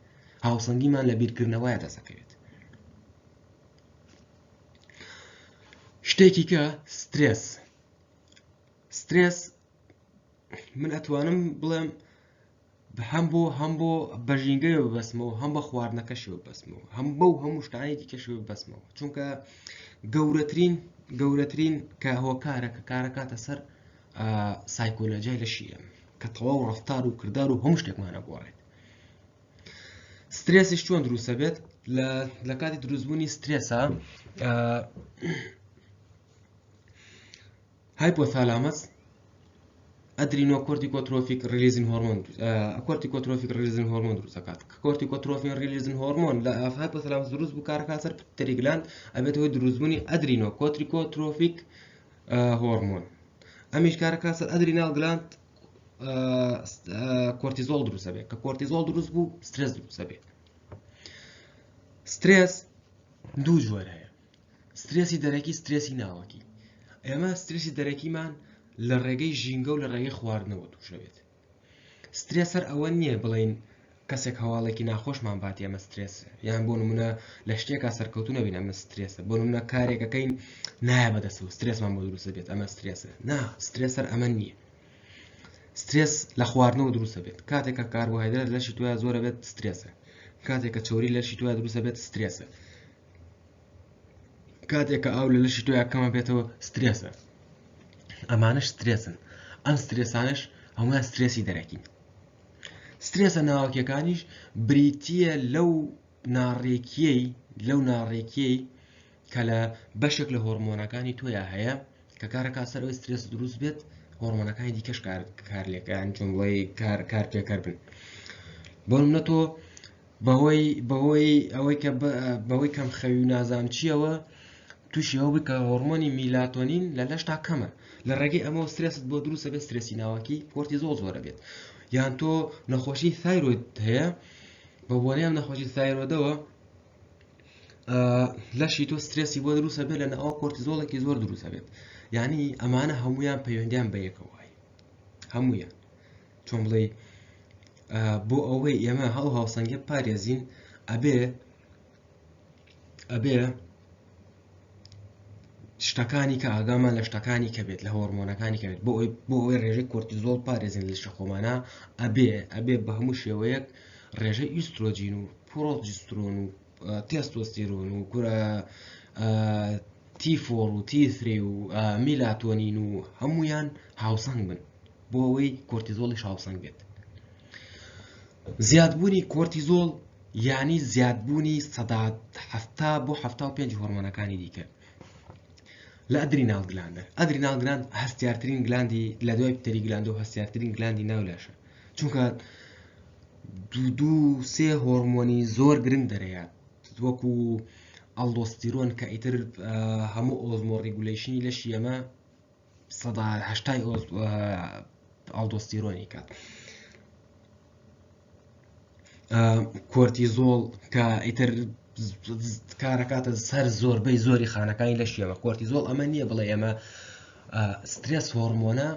هاوسەنگیمان لە بیرکردنەوەیە دەسەکەوێت شتێکی کە سترێس سترێس من ئەتوانم بڵێم هەم بۆ هەم بۆ بە ژینگەیەوە ببەستمەوە هەم بە خواردنەکەشەوە ببەستمەوە هەم بەو هەموو شتانەی دیکەشەوە ببەستمەوە چونکە گەورەترین گەورەترین کە هۆکارە کە کارەکاتە سەر سایکۆلۆژیای لەشی ئێمە کە تەواو ڕفتار و کردار و هەموو شتێکمانە گۆڕێت. سترێسیش چۆن دروستە بێت؟ لە کاتی دروستبوونی سترێسە hypothalamus adrenocorticotrophic releasing hormone corticotrophic releasing hormone دروست دەکات. کە corticotrophin releasing hormone لە hypothalamus دروست بوو کارەکە سەر pituitary gland ئەبێت هۆی دروستبوونی adrenocorticotrophic hormone. ئەمیش کارەکە سەر adrenal gland cortisol دروست دەبێت. کە cortisol دروست بوو سترێس دروست دەبێت. سترێس دوو جۆر هەیە، سترێسی دەرەکی، سترێسی ناوەکی. ئێمە سترێسی دەرەکیمان لە ڕێگەی ژینگە و لە ڕێگەی خواردنەوە تووشەبێت. سترێس هەر ئەوە نییە بڵین کەسێک هەواڵێکی ناخۆشمان باتی ئەمە سترێس، یان بۆ نمونە لە شتێکا سەرکەوتو نەبین ئەمە سترێسە، بۆ نمونە کارێکەکەین نایە بەدەستەوە سترێسمان بۆ دروست بێت ئەمە سترێسە. نا، سترێس هەر ئەمە نییە. سترێس لە خواردنەوە دروستە بێت. کاتێک کە کاربۆهایدرات لەشی تویا زۆرە بێت سترێسە، کاتێک کە چەوری لەشی تویا دروستە بێت سترێسە، کاتێک کە ئاو لە لەشی تۆیا کەمە بێتەوە سترێسە. ئەمانەش سترێسن. ئەم سترێسانەش هەموویان سترێسی دەرەکین. سترێسە ناوەکیەکانیش بریتییە لەو ناڕێکیەی لەو ناڕێکیەی کە لە بەشێک لە هۆرمۆنەکانی تۆیا هەیە کە کارەکە سەر ئەوەی سترێس دروست بێت، هۆرمۆنەکانی دیکەش کار کارلێکیان چۆن بڵێ کار کار پێکەر بن. بۆ نمونە تۆ بەهۆی بەهۆی ئەوەی کە بەهۆی کەم خەوی و نازام چییەوە تووشی ئەو بکە هۆرمۆنی میلاتۆنین لە لەشتا کەمە، لە ڕێگەی ئەمەوە سترێست بۆ دروستە بێت، سترێسی ناوەکی کۆرتیزۆڵ زۆرە بێت. یان تۆ نەخۆشی thyroid هەیە، بە بۆنەی ئەم نەخۆشی thyroid ەوە لەشی تۆ سترێسی بۆ دروستە بێت، لە ناوە کۆرتیزۆڵێکی زۆر دروستە بێت. یعنی ئەمانە هەمویان پەیوەندیان بە یەکەوە هەیە، هەمویان چۆن بڵێ بۆ ئەوەی ئێمە هەڵ هاوسەنگە پارێزین ئەبێ ئەبێ شتەکانی کە ئاگامان لە شتەکانی کە بێت، لە هۆرمۆنەکانی کە بێت، بۆ ئەوەی بۆ ئەوەی ڕێژەی کۆرتیزۆڵ پارێزین لە خۆمانە ئەبێ ئەبێ بە هەموو شێوەیەک ڕێژەی ئیسترۆجین و پرۆجسترۆن و تێستۆستیرۆن و کورە T4 و T3 و میلاتۆنین و هەمویان هاوسەنگ بن بۆ ئەوەی کۆرتیزۆڵیش هاوسەنگ بێت. زیادبوونی کۆرتیزۆڵ یعنی زیادبوونی 70% بۆ 75 هۆرمۆنەکانی دیکە لە adrenal gland ە. adrenal gland هەستیارترین gland ی لە دوای pituitary gland و هەستیارترین gland ی ناو لەشە، چونکە دوو دوو سێ هۆرمۆنی زۆر گرنگ دەرەیات وەکو aldosterone کە ئیتر هەموو osmoregulation ی لەشی ئەمە 80% aldosterone ی کات. کۆرتیزۆڵ کە ئیتر کارەکاتە سەر زۆربەی زۆری خانەکانی لەشی ئەمە. کۆرتیزۆڵ ئەمە نییە بڵێ ئێمە سترێس هۆرمۆنە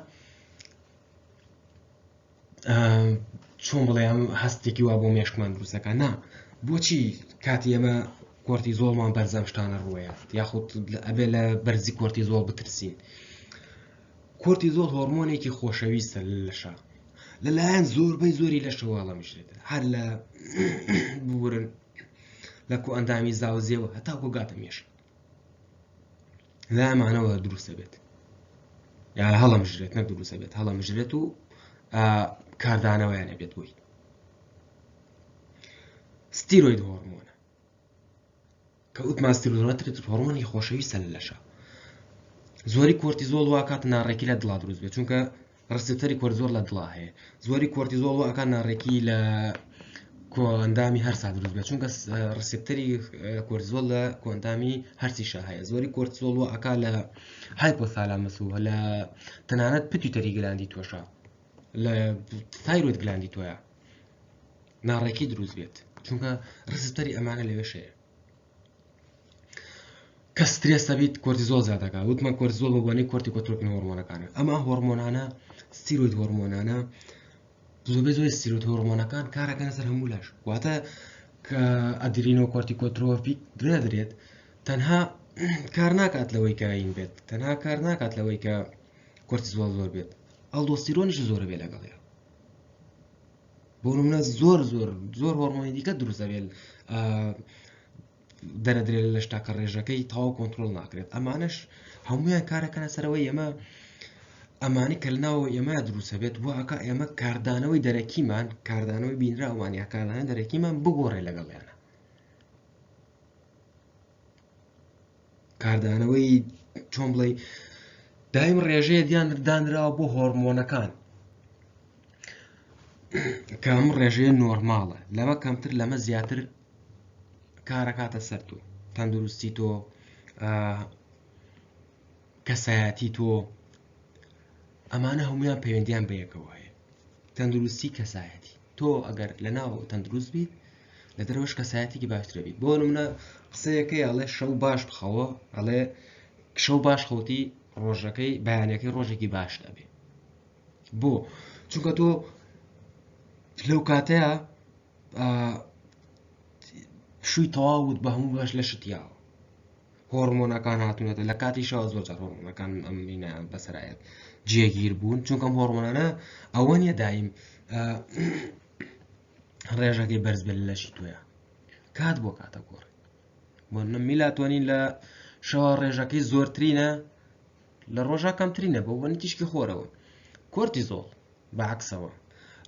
چۆن بڵێ ئەم هەستێکی وا بۆ مێشکمان دروستەکە نا. بۆچی کاتی ئێمە کۆرتیزۆڵمان بەرزەم شتانە ڕووەیە یاخود ئەبێ لە بەرزی کۆرتیزۆڵ بترسین؟ کۆرتیزۆڵ هۆرمۆنێکی خۆشەویستە لە لەشە، لەلایەن زۆربەی زۆری لەشەوە هەڵەمژرێت، هەر لە بورن لە کۆئەندامی زاوزێوە هەتا گۆگاتە مێشک لامانەوە دروستە بێت یا هەڵەمژرێت، نەک دروستە بێت، هەڵەمژرێت و کاردانەوەیان ئەبێت بۆی. ستیرۆید هۆرمۆنە کە وتمان ستیرۆید هۆرمۆنی خۆشەویستە لە لەشە. زۆری کۆرتیزۆڵ واکات ناڕێکی لە دڵا دروست بێت، چونکە receptor ی کۆرتیزۆڵ لە دڵا هەیە. زۆری کۆرتیزۆڵ واکات ناڕێکی لە کۆئەندامی هەرسا دروست بێت، چونکە receptor ی کۆرتیزۆڵ لە کۆئەندامی هەرسیشا هەیە. زۆری کۆرتیزۆڵ واکات لە hypothalamus و لە تەنانەت pituitary gland ی تۆشە، لە thyroid gland ی تۆیە ناڕێکی دروست بێت، چونکە receptor ی ئەمانە لەوێش هەیە. کە سترێس دەبیت کۆرتیزۆڵ زیاد دەکات. وتمان کۆرتیزۆڵ بە بۆنەی corticotropin هۆرمۆنەکانە. ئەمە هۆرمۆنانە ستیرۆید هۆرمۆنانە زۆربەی زۆری ستیرۆید هۆرمۆنەکان کارەکەنە سەر هەموو لەش، واتە کە adrenocorticotrophic درێدرێت تەنها کار ناکات لەوەی کە این بێت، تەنها کار ناکات لەوەی کە کۆرتیزۆڵ زۆر بێت، ئەلدۆستیرۆنیش زۆرە بێت لەگەڵیا. بۆ نمونە زۆر زۆر زۆر هۆرمۆنی دیکە دروست دەبێت. دەرەدرێت لە لەشتا کە ڕێژەکەی تەواو کۆنترۆڵ ناکرێت. ئەمانەش هەمویان کارەکەنە سەرەوەی ئێمە، ئەمانی کە لەناوەوە ئێمە دروستە بێت وا ئەکا ئێمە کاردانەوەی دەرەکیمان، کاردانەوەی بینراومان یا کاردانەوەی دەرەکیمان بگۆڕێ لەگەڵیانە. کاردانەوەی چۆن بڵێ دایم ڕێژەیە دیان دانراوە بۆ هۆرمۆنەکان کە ئەم ڕێژەیە نۆرماڵە، لەمە کەمتر لەمە زیاتر کارەکاتە سەر تۆ، تەندروستی تۆ، کەسایەتی تۆ، ئەمانە هەمویان پەیوەندیان بەیەکەوە هەیە. تەندروستی کەسایەتی تۆ ئەگەر لە ناو تەندروست بیت لە دەرەوەش کەسایەتێکی باشترە بیت. بۆ نمونە قسەیەکەی ئەڵێ شەو باش بخەوە، ئەڵێ شەو باش خەوتی ڕۆژەکەی بەیانەکەی ڕۆژێکی باش دەبێ. بۆ؟ چونکە تۆ لەو کاتەیە پشووی تەواوت بە هەموو باش لەشت یاوە، هۆرمۆنەکان هاتوونەتە لە کاتی شەوە زۆر جار هۆرمۆنەکان ئەم مینایان بەسەرایەت جێگیر بوون، چونکە ئەم هۆرمۆنانە ئەوە نییە دایم ڕێژەکەی بەرز بێت لە لەشی تۆیە، کات بۆ کاتە گۆڕێت. بۆ نمونە میلاتۆنین لە شەوە ڕێژەکەی زۆرترینە، لە ڕۆژا کەمترینە بۆ بۆنی تیشکی خۆرەوە. کۆرتیزۆڵ بەعکسەوە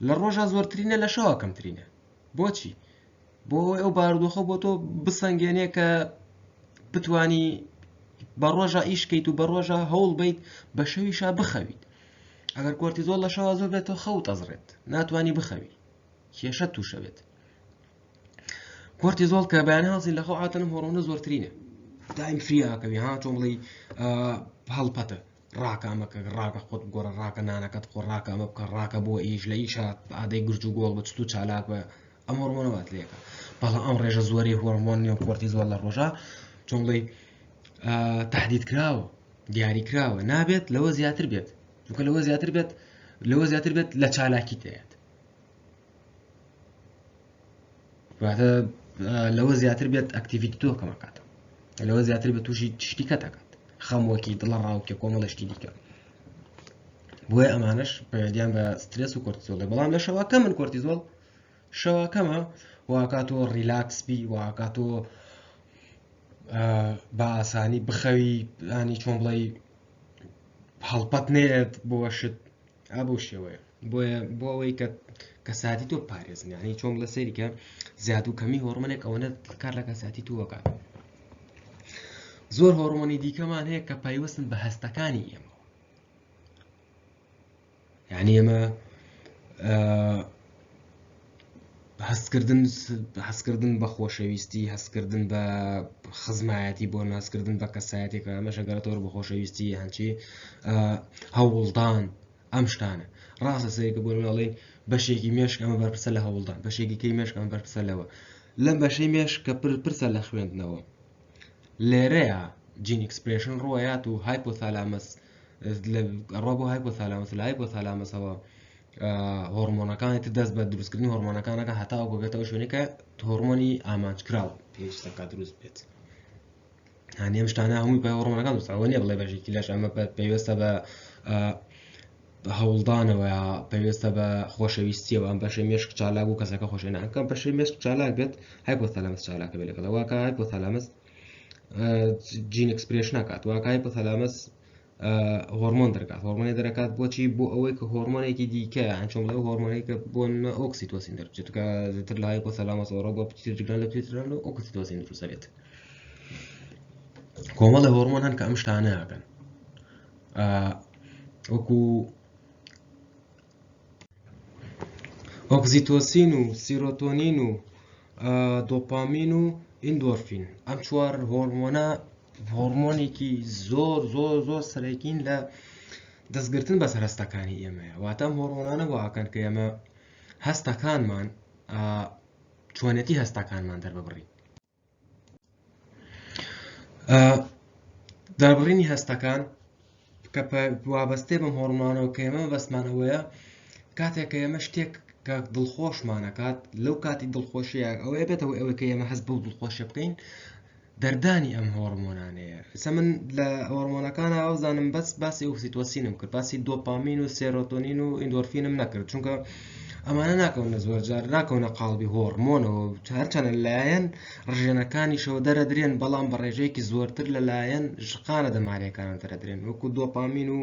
لە ڕۆژا زۆرترینە، لە شەوە کەمترینە. بۆچی؟ بۆ ئەوەی ئەو بارودۆخە بۆ تۆ بسەنگێنێ کە بتانی بە ڕۆژە ئیش کەیت و بە ڕۆژە هەوڵ بیت بە شەویشا بخەویت. ئەگەر کۆرتیزۆڵ لە شەوە زۆر بێت تۆ خەوت ئەزڕێت، ناتوانانی بخەوی، کێشە تووشە بێت. کۆرتیزۆڵ کە بەیانی هەڵسین لە خەو عاتەنم هۆرمۆنە زۆرترینە، دایم فریاکەوی ها چۆن بڵێی هەڵپەتە، ڕاکە ئەمەکە، ڕاکە خۆت بگۆڕە، ڕاکە نانەکەت خۆ، ڕاکە ئەمە بکە، ڕاکە بۆ ئیش، لە ئیشا ئادەی گرج و گۆڵ بە چت و چالاک بە، ئەم هۆرمۆنە وات لێکە. بەڵام ئەم ڕێژە زۆری هۆرمۆن نیە کۆرتیزۆڵ لە ڕۆژە چۆن بڵێی تهدید کراوە، دیاری کراوە، نابێت لەوە زیاتر بێت، چونکە لەوە زیاتر بێت، لەوە زیاتر بێت لە چالاکی دەیەت، واتە لەوە زیاتر بێت activity تۆ کەمەکاتەوە، لەوە زیاتر بێت تووشی شتی کە دەکات، خەمۆکی، دڵە ڕاوکێ، کۆمەڵە شتی دیکە. بۆیە ئەمانەش پەیوەندیان بە سترێس و کۆرتیزۆڵ. بەڵام لە شەوە کەمن کۆرتیزۆڵ شەوە کەمە، واکات تۆ relax بی، واکات تۆ بە ئاسانی بخەوی، ینی چۆن بڵێ هەڵپەت نێت بۆ شت ئا بەو شێوەیە. بۆیە بۆ ئەوەی کە کەساتی تۆ پارێزن، یعنی چۆن لە سەیری کە زیاد و کەمی هۆرمۆنێک ئەوەنە کار لە کەساتی تۆ ئەکات. زۆر هۆرمۆنی دیکەمان هەیە کە پەیوەستن بە هەستەکانی ئێمەوە، یعنی ئێمە هەستکردن، هەستکردن بە خۆشەویستی، هەستکردن بە خزمایەتی، بۆ ناسکردن بە کەسایەتێکە، ئەمەش ئەگەڕێتەوە بە خۆشەویستی هەنچی هەوڵدان، ئەم شتانە ڕاستە. سەیرکە بۆ نمونە بەشێکی مێشک ئەمە بەرپرسە لە هەوڵدان، بەشێکی کەی مێشک ئەمە بەرپرسە لەوە، لەم بەشەی مێشک کە پرسە لە خوێندنەوە، لێرەیە gene expression ڕۆیات و hypothalamus ڕۆ بۆ hypothalamus، لە hypothalamus ەوە هۆرمۆنەکانی تر دەست بە دروستکردنی هۆرمۆنەکانەکە هەتاوە بگێتەوە شوێنێکە هۆرمۆنی ئامانجکراو پێویستەکە دروست بێت. هەنێ ئەم شتانە هەمووی بە هۆرمۆنەکان دروست، ئەوە نییە بڵێ بەشێکی لەش ئەمە پەیوەستە بە هەوڵدانەوە یا پەیوەستە بە خۆشەویستیەوە، ئەم بەشەی مێشک چالاک و کەسەکە خۆشێ ناکەم بەشەی مێشک چالاک بێت hypothalamus چالاکە بێت لەگەڵ واکە hypothalamus gene expression ناکات، واکە hypothalamus هۆرمۆن دەرکات، هۆرمۆنی دەرەکات بۆچی؟ بۆ ئەوەی کە هۆرمۆنێکی دیکە یان چۆن بڵێ هۆرمۆنێک کە بۆ ئۆکسیتۆسین دەربچێت کە زیاتر لە hypothalamus ەوە بۆ pituitary gland، لە pituitary gland ئۆکسیتۆسین دروست دەبێت. کۆمەڵە هۆرمۆن هەن کە ئەم شتانە ئەکەن، وەکو ئۆکسیتۆسین و سیرۆتۆنین و دۆپامین و ئیندۆرفین. ئەم چوار هۆرمۆنە هۆرمۆنێکی زۆر زۆر زۆر سەرەکین لە دەستگرتن بەسەر هەستەکانی ئێمەیە. واتە ئەم هۆرمۆنانە واکەن کە ئێمە هەستەکانمان چۆنێتی هەستەکانمان دەرببڕین. دەربڕینی هەستەکان کە وابەستەیە بەم هۆرمۆنانەوە کە ئێمە بەستمان ئەوەیە کاتێک کە ئێمە شتێک کە دڵخۆشمانەکات لەو کاتی دڵخۆشیە ئەوەیە بێتەوە ئەوەی کە ئێمە هەست بەو دڵخۆشیە بکەین دەردانی ئەم هۆرمۆنانەیە. ئێستا من لە هۆرمۆنەکانە ئەوزانم بەس باسی ئۆکسیتۆسینم کرد، باسی دۆپامین و سێرۆتۆنین و ئیندۆرفینم نەکرد، چونکە ئەمانە ناکەونە زۆرجار ناکەونە قاڵبی هۆڕمۆنەوە، هەرچەنە لەلایەن ڕژێنەکانیشەوە دەرەدرێن، بەڵام بە ڕێژەیەکی زۆرتر لەلایەن ژقانە دەماریەکانەوە دەرەدرێن، وەکو دۆپامین و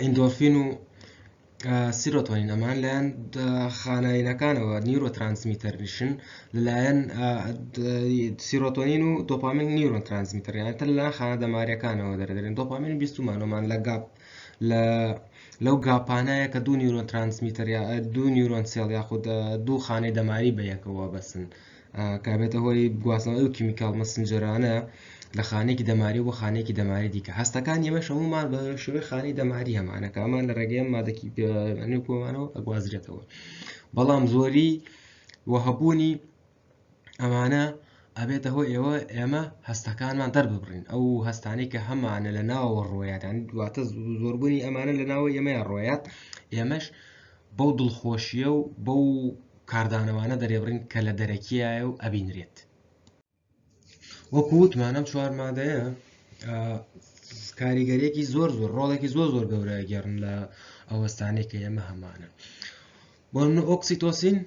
ئیندۆرفین و سیرۆتۆنین. ئەمان لایەن خانایینەکانەوە neurotransmitter نیشن، لەلایەن سیرۆتۆنین و دۆپامین neurotransmitter یان تر لەلایەن خانە دەماریەکانەوە دەردرێن. دۆپامین بیستومانەوەمان لە GABA لە لەو gap انایە کە دوو neurotransmitter یا دوو neuron cell یاخود دوو خانەی دەماری بە یەکەوە بەسن، کە بێتە هۆی گواستنەوەی ئەو chemical messenger انە لە خانێکی دەماری بۆ خانێکی دەماری دیکە. هەستەکان ئێمەش هەمومان بە شێوەی خانەی دەماری هەمانە کە ئەمان لە ڕێگەی ئەم مادەکی نێو کۆمانەوە ئەگوازرێتەوە، بەڵام زۆری و هەبوونی ئەمانە ئەبێتە هۆی ئێوە ئێمە هەستەکانمان دەرببڕین، ئەو هەستانەی کە هەمانە لە ناوەوە ڕۆیات، یعنی دواتە زۆربوونی ئەمانە لە ناوە ئێمەیان ڕۆیات، ئێمەش بەو دڵخۆشیە و بەو کاردانەوانە دەرێبڕین کە لە دەرەکیایە و ئەبینرێت. وەکو وتمان ئەم چوار مادەیە کاریگەریەکی زۆر زۆر ڕۆڵێکی زۆر زۆر گەورە گێڕن لە ئەوەستانەی کە ئێمە هەمانە. بۆ نمونە ئۆکسیتۆسین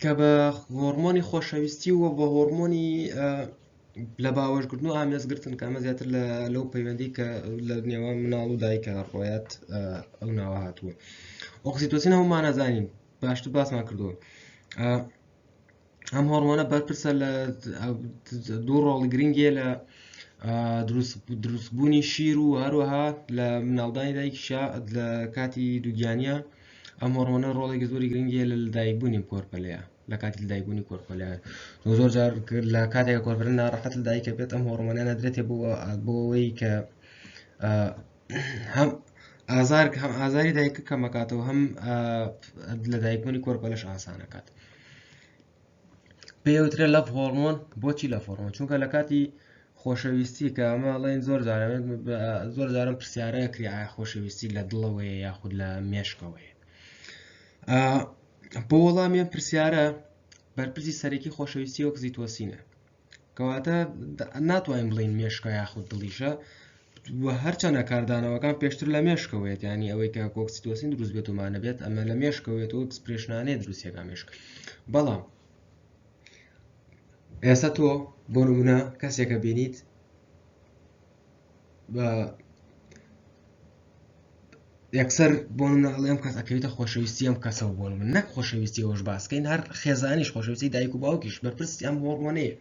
کە بە هۆرمۆنی خۆشەویستی و بە هۆرمۆنی لە باوەشگرتن و ئامێزگرتن کە ئەمە زیاتر لە لەو پەیوەندی کە لە نێوان مناڵ و دایکە ڕۆیات ئەو ناوە هاتووە. ئۆکسیتۆسین هەمومان ئەزانین، باشتر باسمان کردووە. ئەم هۆرمۆنە بەرپرسە لە دوو ڕۆڵی گرنگیە لە دروستبوونی شیر و هەروەها لە مناڵدانی دایکیشا لە کاتی دووگیانیە. ئەم هۆرمۆنە ڕۆڵێکی زۆری گرنگیە لە لەدایکبوونی کۆرپەلەیە، لە کاتی لەدایکبوونی کۆرپەلەیە. زۆر جار لە کاتێک کۆرپەلە ناڕەحەت لەدایکە بێت ئەم هۆرمۆنە نەدرێتێ بۆ ئەوەی کە هەم ئازار هەم ئازاری دایکە کەمەکاتەوە، هەم لەدایکبوونی کۆرپەلەش ئاسانەکات. پێوترێ love hormone. بۆچی love hormone؟ چونکە لە کاتی خۆشەویستی کە ئەمە ئەڵێن زۆر جارە زۆر جارم پرسیارە کرێ ئایا خۆشەویستی لە دڵەوەیە یاخود لە مێشکەوەیە؟ بۆ وەڵامی ئەم پرسیارە بەرپرسی سەرەکی خۆشەویستی ئۆکسیتۆسینە. کەواتە ناتوانین بڵین مێشکە یاخود دڵیشە، و هەرچەنە کاردانەوەکان پێشتر لە مێشکەوەیەت، ینی ئەوەی کە ئۆکسیتۆسین دروست بێت و مانەبێت ئەمە لە مێشکەوەێت و expression انەیە دروستیەکە مێشک. بەڵام ئێستا تۆ بۆ نمونە کەسێکە بینیت بە یەکسەر بۆ نمونە ئەڵێ ئەم کەس ئەکەوێتە خۆشەویستی ئەم کەسەوە، بۆ نمونە نەک خۆشەویستی ئەوش باسکەین، هەر خێزانیش خۆشەویستی دایک و باوکیش بەرپرسی ئەم هۆڕمۆنەیە.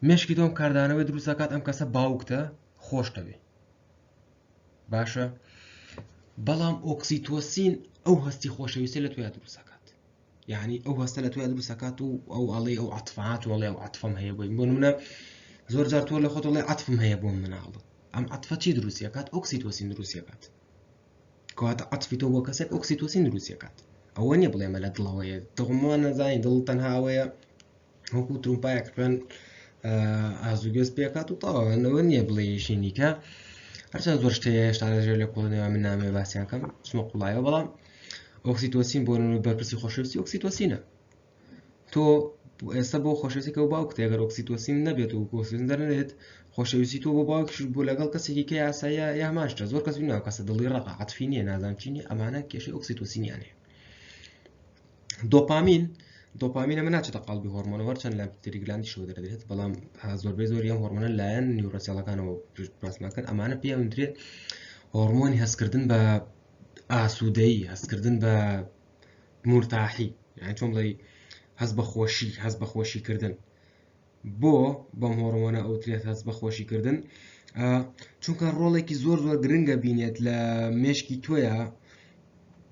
مێشکی تۆم کاردانەوەی دروست دەکات ئەم کەسە باوکتە خۆش دەوێ، باشە، بەڵام ئۆکسیتۆسین ئەو هەستی خۆشەویستی لە تۆیا دروست دەکات، یعنی ئەو هەستە لە تۆیا دروست دەکات و ئەو ئەڵێ ئەو عەتفات و ئەڵێ ئەو عەتفم هەیە بۆی. بۆ نمونە زۆر جار تۆ لە خۆت ئەڵێ عەتفم هەیە بۆ مناڵ، ئەم عەتفە چی دروستی دەکات؟ ئۆکسیتۆسین دروستی دەکات. کەواتە عەتفی تۆ بۆ کەسێک ئۆکسیتۆسین دروستی دەکات. ئەوە نییە بڵێمە لە دڵەوەیە، دڵمان نەزانین دڵ تەنها ئەوەیە وەکو ترومپایەک خوێن ئازوگوێز پێکات و تەواوەوە نییە بڵێ ژینیکە. هەرچەند زۆر شتێ هێشتا لەژێر لە کۆڵنەوە من نامەوێ باسییان کەم چمە قوڵایەوە، بەڵام ئۆکسیتۆسین بۆ نمونە بەرپرسی خۆشەویستی ئۆکسیتۆسینە. تۆ ئێستا بۆ خۆشەویستی کە باوکت ئەگەر ئۆکسیتۆسین نەبێت و ئۆکسیتۆسین دەرنێت خۆشەویستی تۆ بۆ باوکیش بۆ لەگەڵ کەسێکی کە یاساییە یا هەمان شتە. زۆر کەس بینەوە کەسە دڵی ڕەقە عەتفی نییە نازانم چی نییە، ئەمانە کێشەی ئۆکسیتۆسینیان هەیە. دۆپامین، دۆپامین ئەمە ناچێتە قاڵبی هۆرمۆنەوە، هەرچەند لە pituitary gland یشەوە دەردرێت، بەڵام زۆربەی زۆری ئەم هۆرمۆنە لایەن neuron cell ەکانەوە باسماکەن. ئەمانە پێیان وترێت هۆرمۆنی هەستکردن بە ئاسوودەیی، هەستکردن بە مورتاحی، یعنی چۆن بڵێی هەست بە خۆشی، هەست بە خۆشیکردن. بۆ بەم هۆرمۆنە ئەوترێت هەست بە خۆشیکردن؟ چونکە ڕۆڵێکی زۆر زۆر گرنگە بینێت لە مێشکی تۆیە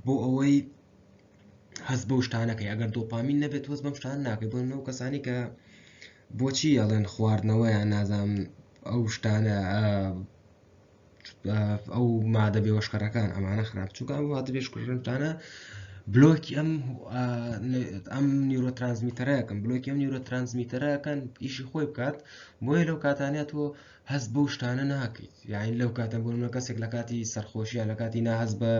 بۆ ئەوەی هەست بەو شتانەکەی. ئەگەر دۆپامین نەبێت هەست بەم شتانە ناکەی. بۆ نمونە ئەو کەسانی کە بۆچی ئەڵێن خواردنەوەیان نازانم ئەو شتانە، ئەو مادە بێوەشکەرەکان ئەمانە خراپ، چونکە ئەم مادە بێوەشکەرەکانە بلۆکی ئەم neurotransmitter ەکەن، بلۆکی ئەم neurotransmitter ەکەن ئیشی خۆی بکات. بۆیە لەو کاتانە تۆ هەست بەو شتانە ناکەیت. یعنی لەو کاتە بۆ نمونە کەسێک لە کاتی سەرخۆشیە لە کاتی ناهەست بە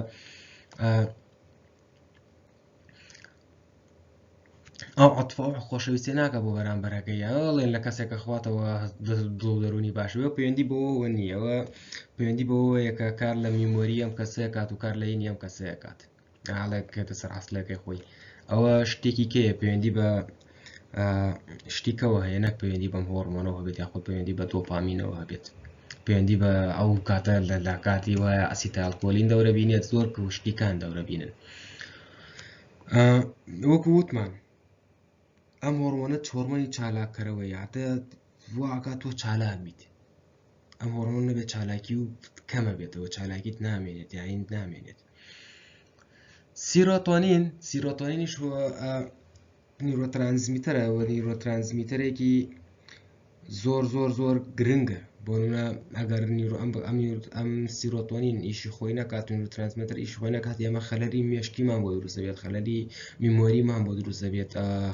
ئەو عەتفە ئەو خۆشەویستی ناکە بۆ بەرامبەرەکەی، ئەڵێن لە کەسێکە خواتەوە دڵ و دەرونی باشەوە، پەیوەندی بەوەوە نییە، ئەوە پەیوەندی بەوەیە کە کار لە memory ئەم کەسەیە کات و کار لە ینی ئەم کەسەیە کات. ئاڵێک کێتە سەر ئەسلەکەی خۆی ئەوە شتێکی کێیە پەیوەندی بە شتیکەوە هەیە نەک پەیوەندی بەم هۆڕمۆنەوە هەبێت یاخود پەیوەندی بە دۆپامینەوە هەبێت پەیوەندی بە ئەو کاتە لە لاکاتی وایە ئەسیتایلکۆلین دەورە بینێت زۆر شتیکان دەورە بینن وەکو وتمان ئەم هۆڕمۆنە هۆڕمۆنی چالاککەرەوەیە هاتە واکات تۆ چالاک بیت ئەم هۆڕمۆن نەبێت چالاکی و کەمە بێتەوە چالاکیت نامێنێت یاین نامێنێت سیرۆتۆنین سیرۆتۆنینیش neurotransmitter ە و neurotransmitter ێکی زۆر زۆر زۆر گرنگە بۆ نمونە ئەگەر neuro ئەم ئەم ئەم سیرۆتۆنین ئیشی خۆی نەکات و neurotransmitter ئیشی خۆی نەکات ئێمە خەلەری مێشکیمان بۆ دروست دەبێت خەلەری memory مان بۆ دروست دەبێت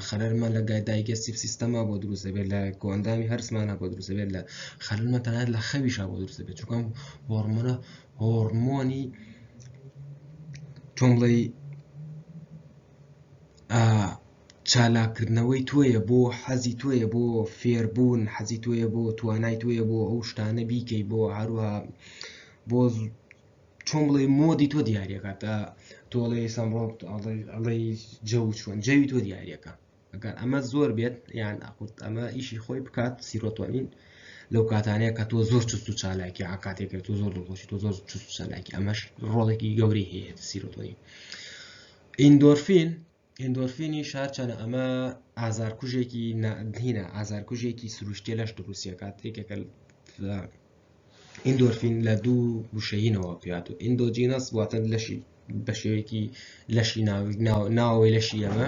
خەلەرمان لە گای digestive system ا بۆ دروست دەبێت لە کۆئەندامی هەرسمانە بۆ دروست دەبێت لە خەلەرمان تەنانەت لە خەویشا بۆ دروست دەبێت چونکە هۆرمۆنە هۆرمۆنی چۆن بڵێی چالاککردنەوەی تۆیە بۆ حەزی تۆیە بۆ فێربوون حەزی تۆیە بۆ توانای تۆیە بۆ ئەو شتانە بیکەی بۆ هەروها بۆ چۆن بڵێ mood ی تۆ دیارەکات تۆڵێ سەمڕۆ ئەڵێ جەو چۆن جەوی تۆ دیارەکە ئەگەر ئەمە زۆر بێت یان ئەخود ئەمە ئیشی خۆی بکات سیرۆتۆنین لەو کاتانەیە کە تۆ زۆر چست و چالاکی ئاکاتێک تۆ زۆر دڵخۆشی تۆ زۆر چست و چالاکی ئەمەش ڕۆڵێکی گەورەی هەیە سیرۆتۆنین ئیندۆرفین ئیندۆرفینیش هەرچەنە ئەمە ئازارکوژێکی هینە ئازارکوژێکی سروشتیە لەش دروستیەکات یەکێکە لە ئیندۆرفین لە دوو وشەینەوە پێات و endogenous واتە لەشی بە شێوەیەکی لەشی ناوەوەی لەشی ئەمە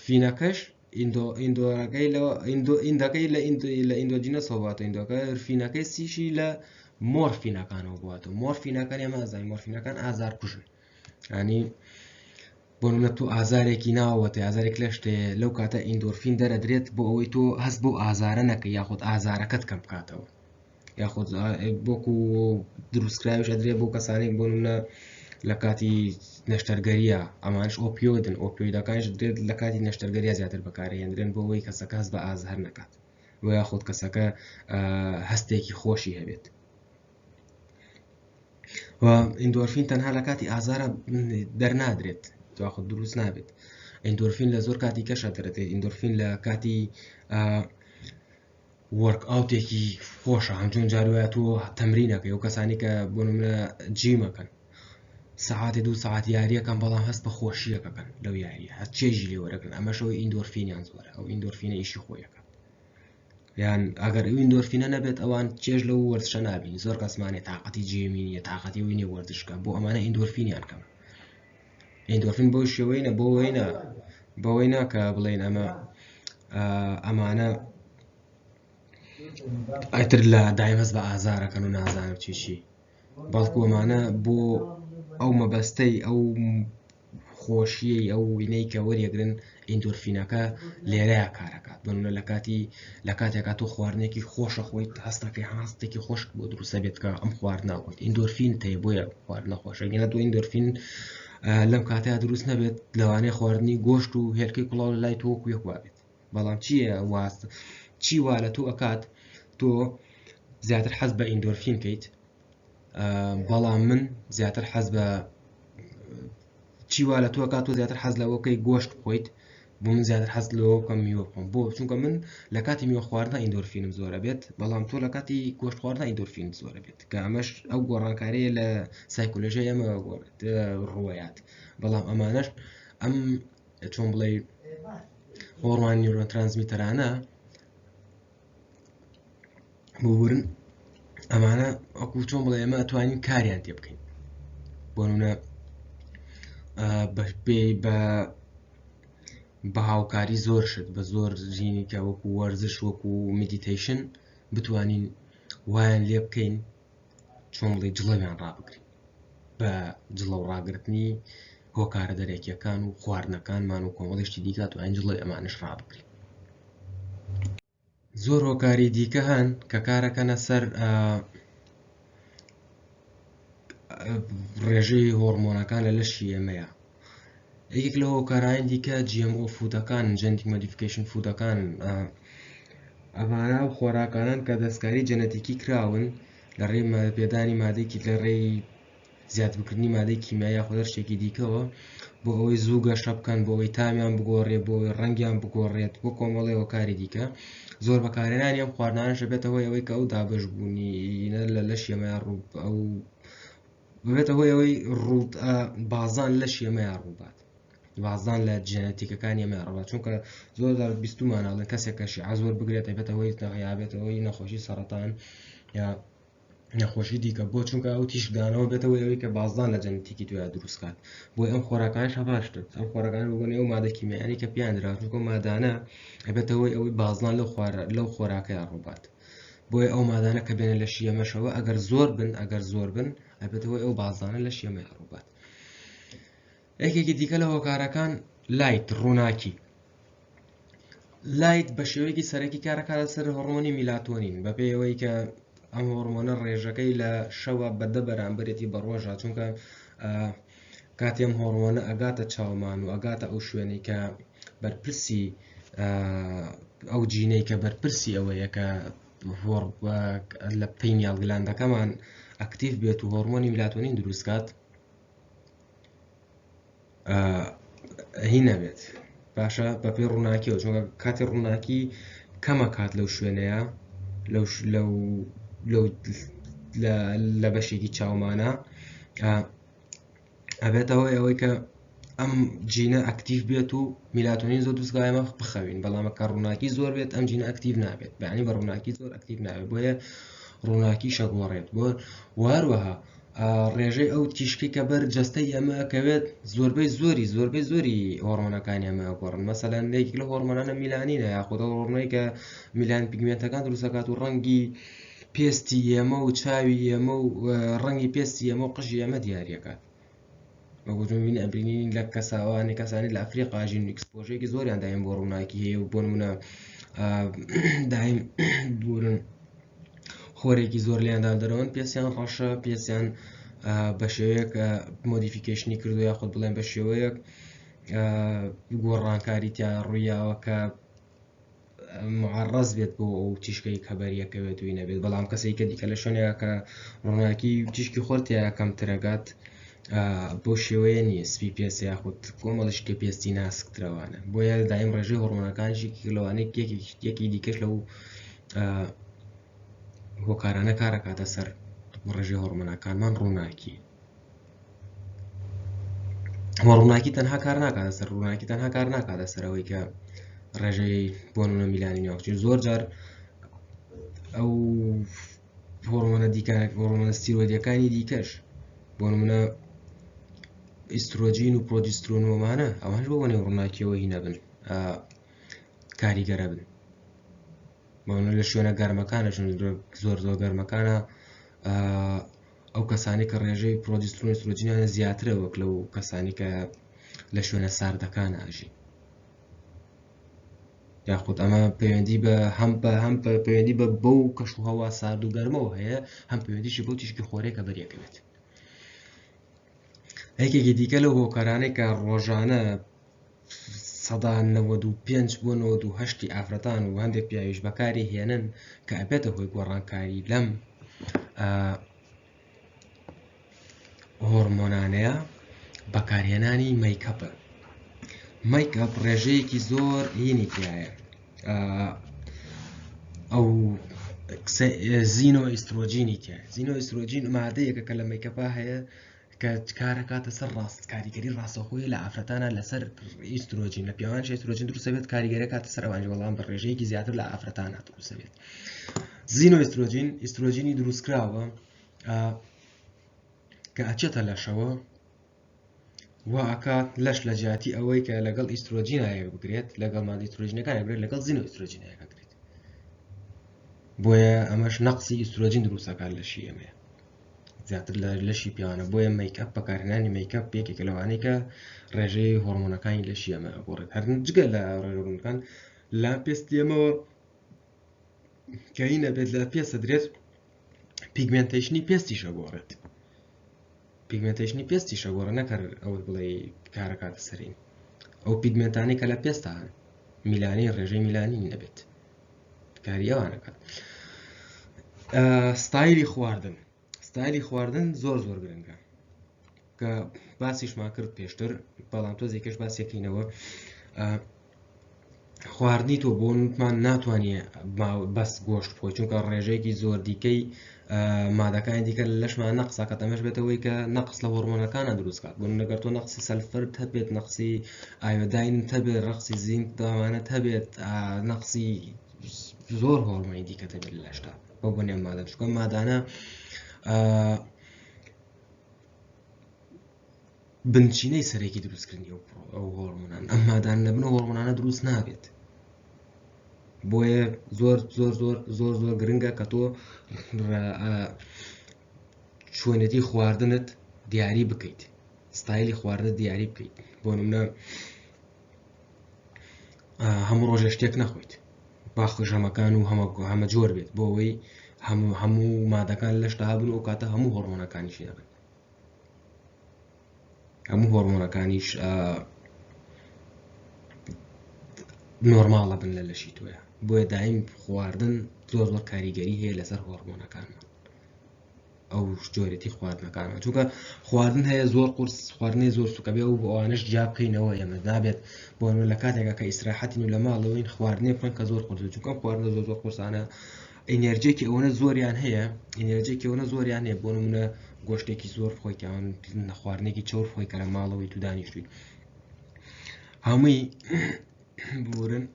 فینەکەش ئیندۆ ئیندۆرەکەی لە ئیندۆ ئیندەکەی لە ئیندۆ لە endogenous ەوە باتە ئیندۆکە فینەکەی سیشی لە مۆرفینەکانەوە بواتەوە مۆرفینەکان ئێمە ئازای مۆرفینەکان ئازار کوژن ینی بۆ نمونە تۆ ئازارێکی ناوەتە ئازارێک لە شتێ لەو کاتە ئیندۆرفین دەرەدرێت بۆ ئەوەی تۆ هەست بۆ ئازارە نەکە یاخود ئازارەکەت کەم بکاتەوە یاخود بۆکو دروستکراویش ئەدرێ بۆ کەسانێک بۆ نمونە لە کاتی نەشتەرگەریە ئەمانش ئۆپیۆدن ئۆپیۆیدەکانش درێت لە کاتی نەشتەرگەریە زیاتر بەکارهێنرێن بۆ ئەوەی کەسەکە هەست بە ئازار نەکات و یاخود کەسەکە هەستێکی خۆشی هەبێت و ئیندۆرفین تەنها لە کاتی ئازارە دەرنادرێت یاخود دروست نابێت ئیندۆرفین لە زۆر کاتی کەشە دەرەێت ئیندۆرفین لە کاتی workout ێکی خۆشە هەنجۆن جاروایە تۆ تەمرینەکەی و کەسانی کە بۆ نمونە gym ەکەن سەعاتی دوو سەعات یاریەکەن بەڵام هەست بە خۆشیەکەکەن لەو یاریە هەست چێژی لێ وەرەگرن ئەمەشەوەی ئیندۆرفینیان زۆرە ئەو ئیندۆرفینە ئیشی خۆیەکە یان ئەگەر ئەو ئیندۆرفینە نەبێت ئەوان چێژ لەو وەرزشە نابین زۆر کەسمانێ تااقەتی gym ی نیە تااقەتی ئەوی نیە وەرزشکە بۆ ئەمانە ئیندۆرفینیان کەم ئیندۆرفین بۆ شێوەی نە بۆ وەی نا بەوەی ناکە بڵێن ئەمە ئەمانە ئەتر لە دایم هەست بە ئازارەکەن و نازانم چی چی بەڵکو ئەمانە بۆ ئەو مەبەستەی ئەو خۆشیەی ئەو وینەی کە وەریەگرن ئیندۆرفینەکە لێرەیە کارەکات بنە لە کاتی لە کاتێکا تۆ خواردنێکی خۆشە خۆیت هەستەکەی هەستێکی خۆشت بۆ دروستە بێت کە ئەم خواردنە خۆیت ئیندۆرفین تێ بۆیە خواردنە خۆشە گەنە تۆ ئیندۆرفین لەم کاتەیە دروست نەبێت لەوانەیە خواردنی گۆشت و هێلکەی کوڵاو لە لای تۆ وەکو یەک وابێت بەڵام چییە واست چی وا لە تۆ ئەکات تۆ زیاتر حەز بە ئیندۆرفین کەیت بەڵام من زیاتر حەز بە چی وا لە تۆ کات تۆ زیاتر حەز لەوەکەی گۆشت بخۆیت بۆ من زیاتر حەز لەوە بکەم میوە بخۆم بۆ چونکە من لە کاتی میوە خواردنە ئیندۆرفینم زۆرە بێت بەڵام تۆ لە کاتی گۆشت خواردنە ئیندۆرفین زۆرە بێت کە ئەمەش ئەو گۆڕانکاریە لە سایکۆلۆژیای ئەمە گۆڕێت ڕوەیات بەڵام ئەمانەش ئەم چۆن بڵێ هۆڕوان neurotransmitter انە ببورن ئەمانە وەکو چۆن بڵێ ئێمە ئەتوانین کاریان تێ بکەین بۆ نمونە بێ بە بە هاوکاری زۆر شت بە زۆر ژینی کە وەکو وەرزش وەکو meditation بتوانین وایان لێ بکەین چۆن بڵێ جڵەویان ڕابگرین بە جڵەو ڕاگرتنی هۆکارە دەرەکیەکان و خواردنەکانمان و کۆمەڵیشتی دیکە توانین جڵەوی ئەمانش ڕابگرین زۆر هۆکاری دیکە هەن کە کارەکەنە سەر ڕێژەی هۆڕمۆنەکان لە لەشی ئێمەیە یەکێک لە هۆکارانی دیکە GMO food ەکان genetic modification food ەکان ئەمانە و خۆراکانن کە دەستکاری جەنەتیکی کراون لە ڕێی پێدانی مادێکی لە ڕێی زیادبکردنی مادەی کیمیایی یاخود هەر شتێکی دیکەوە بۆ ئەوەی زوو گەشە بکەن بۆ ئەوەی تامیان بگۆڕێت بۆ ئەوەی ڕەنگیان بگۆڕێت بۆ کۆمەڵی هۆکاری دیکە زۆر بەکارهێنانی ئەم خواردنانەش دەبێتە هۆی ئەوەی کە ئەو دابەشبوونی لە لەشی ئێمەیا ڕوو ئەو ببێتە هۆی ئەوەی ڕوو بازان لەشی ئێمەیا ڕووبات بازدان لە جێنەتیکەکانی ئێمە ڕووبات چونکە زۆر جار بیستومانە ئەڵێن کەسێک کە شیعە زۆر بگرێت ئەبێتە هۆی یابێتەوەی نەخۆشی سەرەتان یا نەخۆشی دیکە بۆ چونکە ئەو تیشکدانەوە بێتەوە ئەوەی کە بازدان لە جەنتیکی تویا دروستکات بۆی ئەم خۆراکانش هەباشتت ئەم خۆراکان بگۆنی ئەو مادە کیمیانی کە پیان درا چونکە مادانە ئەبێتەوەی ئەوەی بازدان لەو خوار لەو خۆراکەیان ڕووبات بۆیە ئەو مادانە کە بێنە لە شیەمەشەوە ئەگەر زۆر بن ئەگەر زۆر بن ئەبێتەوەی ئەو بازدانە لە شیەمەیان ڕووبات یەکێکی دیکە لە هۆکارەکان light ڕووناکی light بە شێوەیەکی سەرەکی کارەکە لەسەر هۆڕمۆنی میلاتۆنین بەپێی ئەوەی کە ئەم هۆڕمۆنە ڕێژەکەی لە شەوە بە دە بەرامبەرێتی بە ڕۆژە چونکە کاتێ ئەم هۆڕمۆنە ئەگاتە چاومان و ئەگاتە ئەو شوێنەی کە بەرپرسی ئەو جینەی کە بەرپرسی ئەوەیە کە لە pineal gland ەکەمان active بێت و هۆڕمۆنی میلاتۆنین دروستکات هی نەبێت باشە بەپێی ڕووناکیەوە چونکە کاتی ڕووناکی کەمە کات لەو شوێنەیە لەو لەو لەو لە بەشێکی چاومانە ئەبێتەوە ئەوەی کە ئەم جینە active بێت و میلاتۆنین زۆر دروستکا ئێمە بخەوین بەڵام کە ڕووناکی زۆر بێت ئەم جینە active نابێت بەیانی بە ڕووناکی زۆر active نابێت بۆیە ڕووناکی شەگۆڕێت بۆ واروەها ڕێژەی ئەو تیشکی کە بەر جەستەی ئەمە ئەکەوێت زۆربەی زۆری زۆربەی زۆری هۆرمۆنەکانی ئەمە ئەگۆڕن مەسەلەن یەکێک لە هۆرمۆنانە میلانینە یاخود ئەو هۆرمۆنەی کە میلان pigment ەکان دروستەکات و ڕەنگی پێستی ئێمە و چاوی ئێمە و ڕەنگی پێستی ئێمە و قژی ئێمە دیاریەکات وەکو ئەبینین لە کەساوانی کەسانی لە ئەفریقا ژین exposure ێکی زۆریان دایم بۆ ڕووناکی هەیە و بۆ نمونە دایم بورن خۆرێکی زۆر لیاندا دەرەوەن پێسیان ڕەشە پێسیان بە شێوەیەک modification ی کردو یاخود بڵێن بە شێوەیەک گۆڕانکاری تیا ڕوویاوە کە معڕز بێت بۆ ئەو تیشکەی کە بەریەکەوێت وی نەبێت بەڵام کەسێک کە دیکە لە شوێنێکە کە ڕووناکی تیشکی خۆر تیا کەمترەگات بۆ شێوەیە نییە سپی پێست یاخود کۆمەڵش کە پێستی ناسکترەوانە بۆیە دایم ڕێژەی هۆڕمۆنەکانیشی لەوانەیە یەکی دیکەش لەو هۆکارانە کارەکاتە سەر ڕێژەی هۆڕمۆنەکانمان ڕووناکی وە ڕووناکی تەنها کار ناکاتە سەر ڕووناکی تەنها کار ناکاتە سەر ئەوەی کە ڕێژەی بۆ نمونە میلانین یاخود زۆر جار ئەو هۆرمۆنە دیکە هۆرمۆنە ستیرۆیدەکانی دیکەش بۆ نمونە ئیسترۆجین و پرۆجسترۆن ومانە ئەوانش بۆ نێو ڕووناکیەوە هی نەبن کاریگەرە بن بۆنە لە شوێنە گەرمەکانە زۆر زۆر گەرمەکانە ئەو کەسانی کە ڕێژەی پرۆجسترۆن ئیسترۆجینیان زیاترە وەک لەو کەسانی کە لە شوێنە ساردەکان ئاژین یاخود ئەمە پەیوەندی بە هەم بە هەم پەیوەندی بە بەو کەش و هەوا سارد و گەرمەوە هەیە هەم پەیوەندیشی بۆ تیشکی خۆرێکە بەریەکەوێت یەکێکی دیکە لەو هۆکارانەی کە ڕۆژانە 95% بۆ 98 ئافرەتان و هەندێک پیاویش بەکاری هێنن کە ئەبێتە هۆی گۆڕانکاری لەم هۆڕمۆنانەیە بەکارهێنانی makeup ە makeup ڕێژەیەکی زۆر هینی تایە ئەو xenoestrogen ی تایە xenoestrogen مادەیەکە کە لە makeup ا هەیە کە کارەکاتە سەر ڕاست کاریگەری ڕاستەخۆی لە ئافرەتانە لەسەر ئیسترۆجین لە پیاوانش ئیسترۆجین دروستە بێت کاریگەرە کاتە سەر ئەوانش بەڵام بە ڕێژەیەکی زیاتر لە ئافرەتانە دروستە بێت xenoestrogen ئیسترۆجینی دروستکراوە کە ئەچێتە لەشەوە وا ئەکات لەش لە جیاتی ئەوەی کە لەگەڵ ئیسترۆجینا یەک بگرێت لەگەڵ مادە ئیسترۆجینەکان بگرێت لەگەڵ xenoestrogen ە یەک بگرێت بۆیە ئەمەش نەقسی ئیسترۆجین دروستەکات لەشی ئێمەیە زیاتر لە لەشی پیاوانە بۆیە makeup بەکارهێنانی makeup یەکێکە لەوانەی کە ڕێژەی هۆرمۆنەکانی لەشی ئەمە ئەگۆڕێت هەر جگە لە ڕێژە هۆرمۆنەکان لە پێستی ئێمەوە کە هی نەبێت لە پێستە درێت pigmentation ی پێستیش ئەگۆڕێت pigmentation ی پێستیش ئەگۆڕێت نەکەر ئەوەی بڵێ کارەکاتە سەرین ئەو pigment انەی کە لە پێستا هەن میلانی ڕێژەی میلانی نەبێت کاری ئەوانەکات ستایلی خواردن ستایلی خواردن زۆر زۆر گرنگە. کە باسیشمان کرد پێشتر بەڵام تۆزێکش باسیەکەینەوە خواردنی تۆ بۆ نوتمان ناتوانێت بەس گۆشت بخۆی چونکە ڕێژەیەکی زۆر دیکەی مادەکانی دیکە لە لەشمان نەقساکات ئەمەش بێتەوەی کە نەقس لە هۆرمۆنەکانە دروستکات بۆ نەگەر تۆ نەقسی سەلفەرت هەبێت نەقسی ئایۆداین هەبێت ڕقسی زینک داوانت هەبێت نەقسی زۆر هۆرمۆنی دیکە هەبێت لە لەشتا بۆ بۆ نێو مادە چونکە مادانە بنچینەی سەرەکی دروستکردنی ئەو ئەو هۆرمۆنان ئەم مادان نەبن و هۆرمۆنانە دروست نابێت بۆیە زۆر زۆر زۆر زۆر زۆر گرنگە کە تۆ چۆنێتی خواردنت دیاری بکەیت ستایلی خواردنت دیاری بکەیت بۆ نمونە هەموو ڕۆژێ شتێک نەخۆیت باخ ژەمەکان و هەمە هەمە جۆر بێت بۆ ئەوەی هەموو هەموو مادەکان لەشتا هەبن و کاتە هەموو هۆرمۆنەکانیشی هەبن هەموو هۆرمۆنەکانیش نۆرماڵە بن لە لەشی تۆیە بۆیە دایم خواردن زۆر زۆر کاریگەری هەیە لەسەر هۆرمۆنەکانمان ئەو جۆرێتی خواردنەکانە چونکە خواردن هەیە زۆر قورس خواردنی زۆر سوکە بێ و بۆ ئەوانش جیا بکەینەوە ئێمە نابێت بۆ لە کاتێکا کە ئیسراحەتین و لە ماڵەوەین خواردنێ بخۆین کە زۆر قورس چونکە خواردنە زۆر زۆر قورسانە ئینێرجێکی ئەوەنە زۆریان هەیە ئینێرجێکی ئەوەنە زۆریان هەیە بۆ نمونە گۆشتێکی زۆر بخۆیت یان خواردنێکی چەور بخۆی کە لە ماڵەوەی تو دانیشتویت هەمووی بورن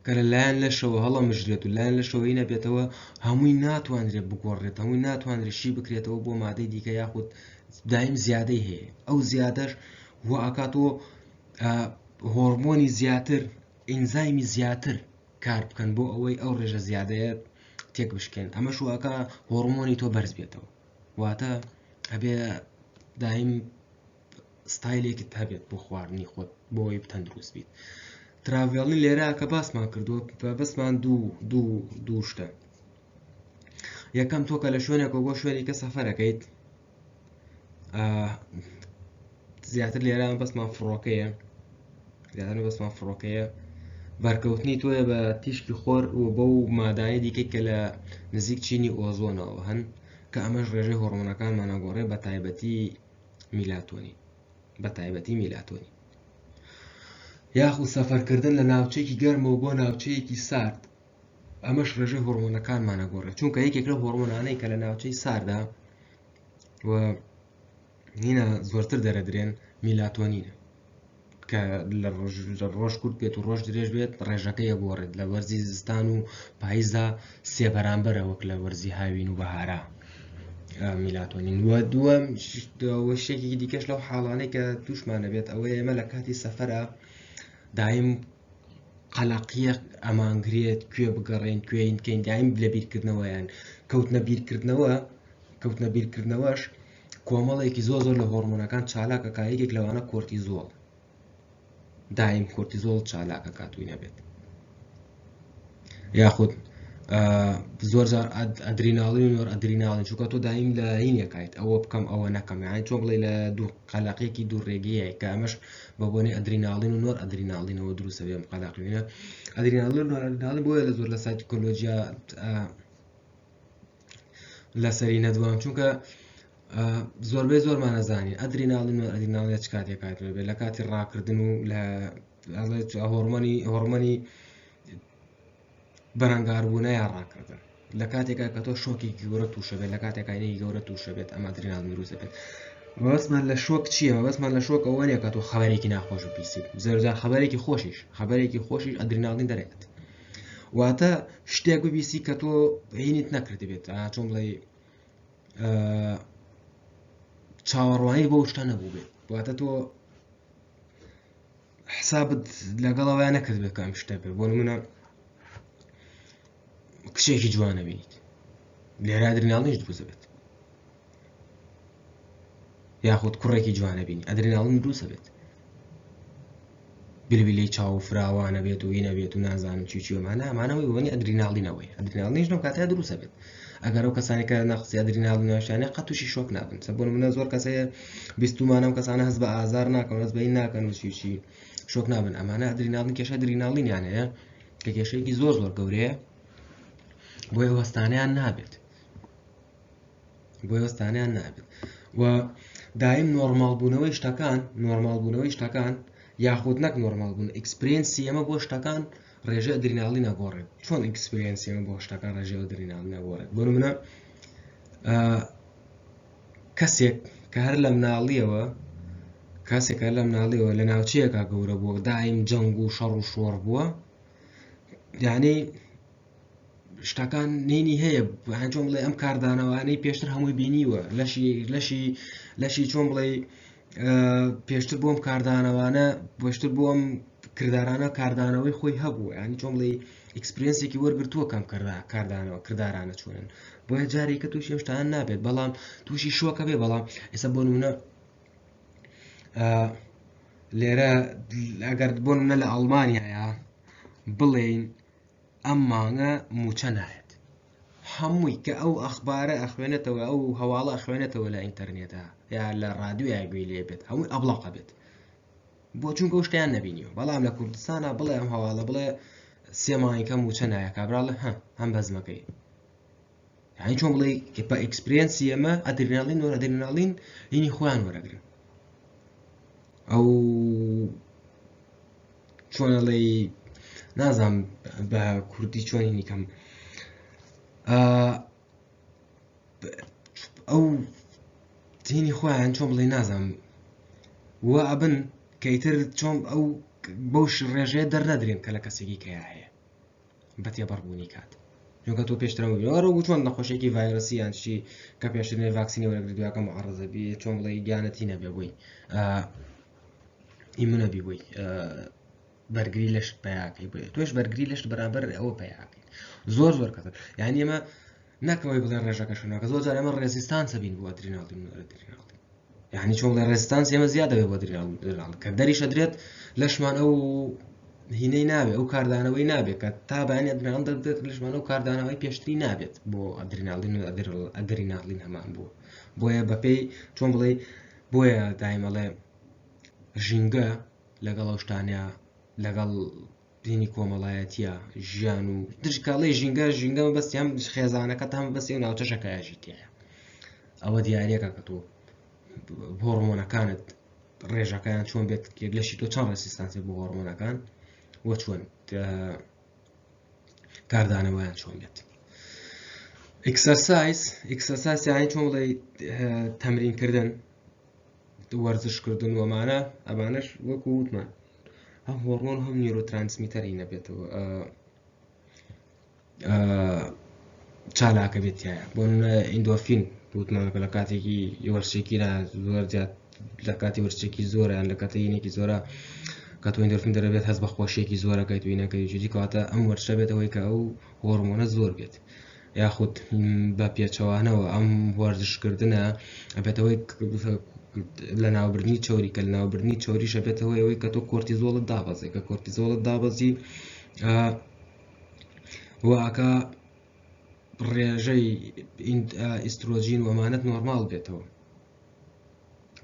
کە لەلایەن لەشەوە هەڵەمژرێت و لایەن لەشەوەی نەبێتەوە هەمووی ناتوانرێت بگۆڕێت هەمووی ناتوانرێت شی بکرێتەوە بۆ مادەی دیکە یاخود دایم زیادەی هەیە ئەو زیادەش و ئاکاتەوە هۆرمۆنی زیاتر ئینزایمی زیاتر کار بکەن بۆ ئەوەی ئەو ڕێژە زیادەیە تێک بشکێن ئەمەش واکە هۆڕمۆنی تۆ بەرز بێتەوە واتە ئەبێ دایم ستایلێکت هەبێت بۆ خواردنی خۆت بۆی تەندروست بیت traveling لێرە کە باسمان کردووە بەسمان دوو دوو دوو شتە یەکەم تۆ کە لە شوێنێکەوە بۆ شوێنی کە سەفەرەکەیت زیاتر لێرە بەسمان فڕۆکەیە زیاتر بەسمان فڕۆکەیە بەرکەوتنی تۆیە بە تیشکی خۆر و بەو مادانی دیکەی کە لە نزیک چینی ئۆزۆنەوە هەن کە ئەمەش ڕێژەی هۆڕمۆنەکانمان ئەگۆڕێ بە تایبەتی میلاتۆنین بە تایبەتی میلاتۆنین یاخود سەفەرکردن لە ناوچێکی گەرمەوە بۆ ناوچەیەکی سارد ئەمەش ڕێژەی هۆڕمۆنەکانمان ئەگۆڕێت چونکە یەکێک لەو هۆڕمۆنانەی کە لە ناوچەی ساردا و هینا زۆرتر دەرەدرێن میلاتۆنینە کە لە ڕۆژ لە ڕۆژ کورت بێت و ڕۆژ درێژ بێت ڕێژەکە یەگۆڕێت لە وەرزی زستان و پاییزدا سێ بەرامبەرە وەک لە وەرزی هاوین و بەهارا میلاتۆنین و دووەم شتێکی دیکەش لەو حاڵانەی کە تووشمان دەبێت ئەوەیە ئێمە لە کاتی سەفەرە دایم قەلەقیەک ئەمانگرێت کوێ بگەڕێن کوێین کەین دایم لە بیرکردنەوەیان کەوتنە بیرکردنەوە کەوتنە بیرکردنەوەش کۆمەڵێکی زۆر زۆر لە هۆرمۆنەکان چالاکەکە یەکێک لەوانە کۆرتیزۆڵ دایم کۆرتیزۆڵ چالاکەکات توی نەبێت یاخود زۆر جار ئەدریناڵین و نۆر ئەدریناڵین چونکە تۆ دایم لە هینێکایت ئەوە بکەم ئەوە نەکەم یانی چۆن بڵێ لە دوو قەلەقێکی دوو ڕێگەیە کە ئەمەش بە بۆنەی ئەدریناڵین و نۆر ئەدریناڵینەوە دروستە بێم قەلەقینە ئەدریناڵین و نۆر ئەدریناڵین بۆیە لە زۆر لە سایکۆلۆژیا لەسەری نەدوام چونکە زۆربەی زۆرمان نەزانین ئەدریناڵین و ئەدریناڵین چ کاتێک کات بێت لە کاتی ڕاکردن و لە هۆرمۆنی هۆرمۆنی بەرەنگاربوونە یا ڕاکردن لە کاتێکا کە تۆ شۆکێکی گەورە تووشە بێت لە کاتێکانی گەورە تووشە بێت ئەم ئەدریناڵین دروست دەبێت مەبەستمان لە شۆک چییە مەبەستمان لە شۆک ئەوە نییە کە تۆ خەبەرێکی ناخۆش ببیستیت زۆرجار خەبەرێکی خۆشیش خەبەرێکی خۆشیش ئەدریناڵین دەرێت واتە شتێک ببیستی کە تۆ هینیت نەکردبێت چۆن بڵێ چاوەڕوانی بۆ شتە نەبوو بێت واتە تۆ حسابت لەگەڵەوەیان نەکردبێت کە ئەم شتە بێت بۆ نمونە کچێکی جوانە بینیت لێرە ئەدریناڵینیش دروست دەبێت یاخود کوڕێکی جوانە بینی ئەدریناڵین دروست دەبێت بلبلەی چاو فراوانە بێت و هینە بێت و نازانم چی چی ئەمانە ئەمانەوەی وەنی ئەدریناڵینەوەی ئەدریناڵینیش لەو کاتەیە دروست دەبێت ئەگەر ئەو کەسانی کە نەقسی ئەدریناڵین ناشیانە قەت تووشی شۆک نابن سە بۆ نمونە زۆر کەس هەیە بیستومانە ئەم کەسانە هەست بە ئازار ناکەن هەست بە هین ناکەن و چی چی شۆک نابن ئەمانە ئەدریناڵین کێشە ئەدریناڵینیان هەیە کە کێشەیەکی زۆر زۆر گەورەیە بۆیە وەستانیان نابێت بۆیە وەستانیان نابێت و دایم نۆرماڵ بوونەوەی شتەکان نۆرماڵ بوونەوەی شتەکان یاخود نەک نۆرماڵ بوون experience ی ئێمە بۆ شتەکان ڕێژە ئەدریناڵی نەگۆڕێت چۆن experience ی ئێمە بۆ شتەکان ڕێژە ئەدریناڵی نەگۆڕێت بۆ نمونە کەسێک کە هەر لە مناڵیەوە کەسێک هەر لە مناڵیەوە لە ناوچەیەکا گەورە بووە دایم جەنگ و شەڕ و شۆڕ بووە یعنی شتەکان نینی هەیە چۆن بڵێ ئەم کاردانەوانەی پێشتر هەمووی بینیوە لەشی لەشی لەشی چۆن بڵێ پێشتر بۆم کاردانەوانە پێشتر بۆم کردارانە کاردانەوەی خۆی هەبوو ینی چۆن بڵێ experience ێکی وەرگتووە کەم کردا کاردانەوە کردارانە چۆنن بۆیە جارێکە تووشی ئەم شتان نابێت بەڵام تووشی شۆکە بێ بەڵام ئێستا بۆ نمونە لێرە ئەگەر بۆ نمونە لە ئەڵمانیایە بڵێین ئەم مانگە موچە نایەت هەمووی کە ئەو ئەخبارە ئەخوێنێتەوە ئەو هەواڵە ئەخوێنێتەوە لە ئینتەرنێتە یا لە ڕادیۆیا گوێی لێ بێت هەمووی ئەبڵەقە بێت بۆ چونکە ئەو شتیان نەبینیوە بەڵام لە کوردستانە بڵێ ئەم هەواڵە بڵێ سێ مانگەکە موچە نایە کابراڵێ هە هەم بەزمەکەی یعنی چۆن بڵێ بە experience ی ئێمە ئەدریناڵین وەرە ئەدریناڵین هینی خۆیان وەرەگرن ئەو چۆن ئەڵێی نازانم بە کوردی چۆن هینی کەم ئەو تینی خۆیان چۆن بڵێ نازانم وە ئەبن کە ئیتر چۆن ئەو بەو ڕێژەیە دەرنەدرێن کە لە کەسێکی کەیا هەیە بە تێبەڕبوونی کات چونکە تۆ پێشتر وەرە چۆن نەخۆشیێکی ڤایرۆسی یان چی کە پێشتر ڤاکسینی وەرەگری دویاکە معڕزە بی چۆن بڵێ گیانەتی نەبێ بووی immune ە بی بووی بەرگری لەشت پیاکەی بێ تۆش بەرگری لەشت بەرامبەر ئەوە پیاکەی زۆر زۆر کەسە یعنی ئێمە نەکەوەی بڵێ ڕێژەکە شوێنەکە زۆر جار ئێمە resistance ە بین بۆ ئەدریناڵین و ئەدریناڵین یعنی چۆن بڵێ resistance ئێمە زیاد دەبێت بۆ ئەدریناڵین کە دەریشە درێت لەشمان ئەو هینەی نابێت ئەو کاردانەوەی نابێت کە تا بەیانی ئەدریناڵین دەردێت لەشمان ئەو کاردانەوەی پێشتری نابێت بۆ ئەدریناڵین و ئەدریناڵین هەمان بوو بۆیە بەپێی چۆن بڵێ بۆیە دایمەڵێ ژینگە لەگەڵ ئەو شتانە لەگەڵ دینی کۆمەڵایەتیە ژیان و دژکاڵی ژینگە ژینگە بەستی هەم خێزانەکە هەم بەسی و ناوچەشەکایژی تایە ئەوە دیارەکە کە تۆ هۆرمۆنەکانت ڕێژەکەیان چۆن بێت لەشی تۆ چەند resistance ی بۆ هۆرمۆنەکان وە چۆن کاردانەوەیان چۆن بێت exercise exercise یانی چۆن بڵێ تەمرینکردن وەرزشکردن وەمانە ئەمانەش وەکو وتمان هەم هۆرمۆن هەم neurotransmitter ی نەبێتەوە چالاکە بێت تایە بۆ ئیندۆفین وتمانەکە لە کاتێکی وەرزشێکی زۆر زیاد لە کاتی وەرزشێکی زۆریان لە کاتی یینێکی زۆرە کە تۆ ئیندۆرفین دەرەبێت هەست بە خۆشیێکی زۆرەکەیت وینەکەی جدی کەواتە ئەم وەرزشە بێت ئەوەی کە ئەو هۆرمۆنە زۆر بێت یاخود بە پێچەوانەوە ئەم وەرزشکردنە ئەبێتەوەی لە ناوبردنی چوری کە لە ناوبردنی چوریش ئەبێتەوە ئەوەی کە تۆ کۆرتیزۆڵت دابەزێ کە کۆرتیزۆڵت دابەزی واکە ڕێژەی ئیسترۆجین و ئەمانەت نۆرماڵ بێتەوە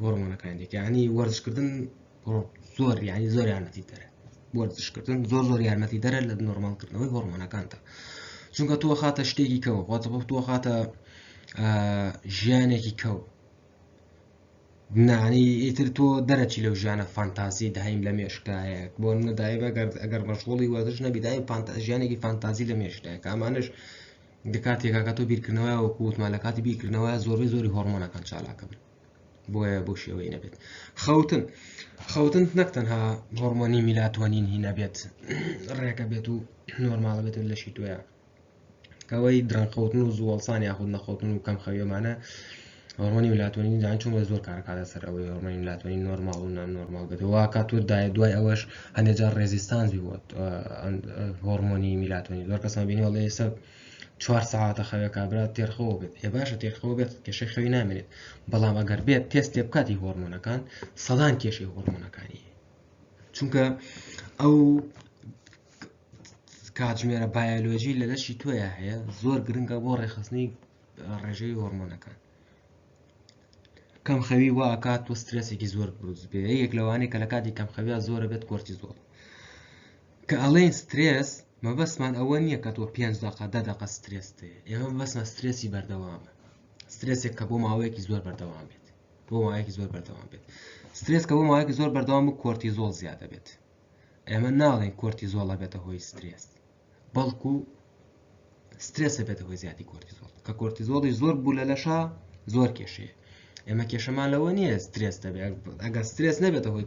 هۆرمۆنەکانی دیکە یعنی وەرزشکردن زۆر یعنی زۆر یارمەتی دەرە وەرزشکردن زۆر زۆر یارمەتی دەرە لە نۆرماڵکردنەوەی هۆرمۆنەکانتا چونکە تۆ خاتە شتێکی کەوە واتە تۆ خاتە ژیانێکی کەو نانی ئیتر تۆ دەرەچی لەو ژیانە فانتازی دایم لە مێشکدایە بۆ منە دایم ئەگەر ئەگەر مەشغوڵی وەرزش نەبی دایم ژیانێکی فانتازی لە مێشکدایە کە ئەمانەش دەکاتێکا کە تۆ بیرکردنەوە وەکو وتمان لە کاتی بیرکردنەوە زۆربەی زۆری هۆرمۆنەکان چالاکە بن بۆیە بۆ شێوەی نەبێت خەوتن خەوتن نەک تەنها هۆرمۆنی میلاتۆنین هی نەبێت ڕێکە بێت و نۆرماڵە بێت و لەشی تۆیە کەەوەی درەنگ خەوتن و زووەڵسان یاخود نەخەوتن و کەم خەویەمانە هۆرمۆنی میلاتۆنین جان چون زۆر کارکاتە سەر ئەوەی هۆرمۆنی میلاتۆنین نۆرماڵ و نۆرماڵ بێت وا کات تۆ دایە دوای ئەوەش هەندێک جار resistance بی بۆ هۆرمۆنی میلاتۆنین زۆر کەسان بینی وەڵێ ئێستا چوار سەعاتە خەوێ کابرا تێرخەوە بێت ئێ باشە تێرخەوە بێت کێشەی خەوی نامێنێت بەڵام ئەگەر بێت تێستێ بکاتی هۆرمۆنەکان سەدان کێشەی هۆرمۆنەکانی چونکە ئەو کاتژمێرە بایۆلۆژی لە لەشی تۆیا هەیە زۆر گرنگە بۆ ڕێکخستنی ڕێژەی هۆرمۆنەکان کەم خەوی وا ئەکات تۆ سترێسێکی زۆر دروست بێ یەک لەوانەیە کە لە کاتی کەم خەویا زۆرە بێت کۆرتیزۆڵ کە ئەڵێن سترێس مەبەستمان ئەوە نییە کە تۆ پێنج دقە دە دقە سترێس تێ ئێمە مەبەستمان سترێسی بەردەوامە سترێسێک کە بۆ ماوەیەکی زۆر بەردەوام بێت. بۆ ماوەیەکی زۆر بەردەوام بێت. سترێس کە بۆ ماوەیەکی زۆر بەردەوام بوو کۆرتیزۆڵ زیاد دەبێت. ئێمە ناڵێن کۆرتیزۆڵ ئەبێتە هۆی سترێس، بەڵکو سترێس ئەبێتە هۆی زیادی کۆرتیزۆڵ. کە کۆرتیزۆڵی زۆر بوو لە لەشا زۆر کێشەیە. ئێمە کێشەمان لەوە نییە سترێس دەبێت، ئەگەر سترێس نەبێتە هۆی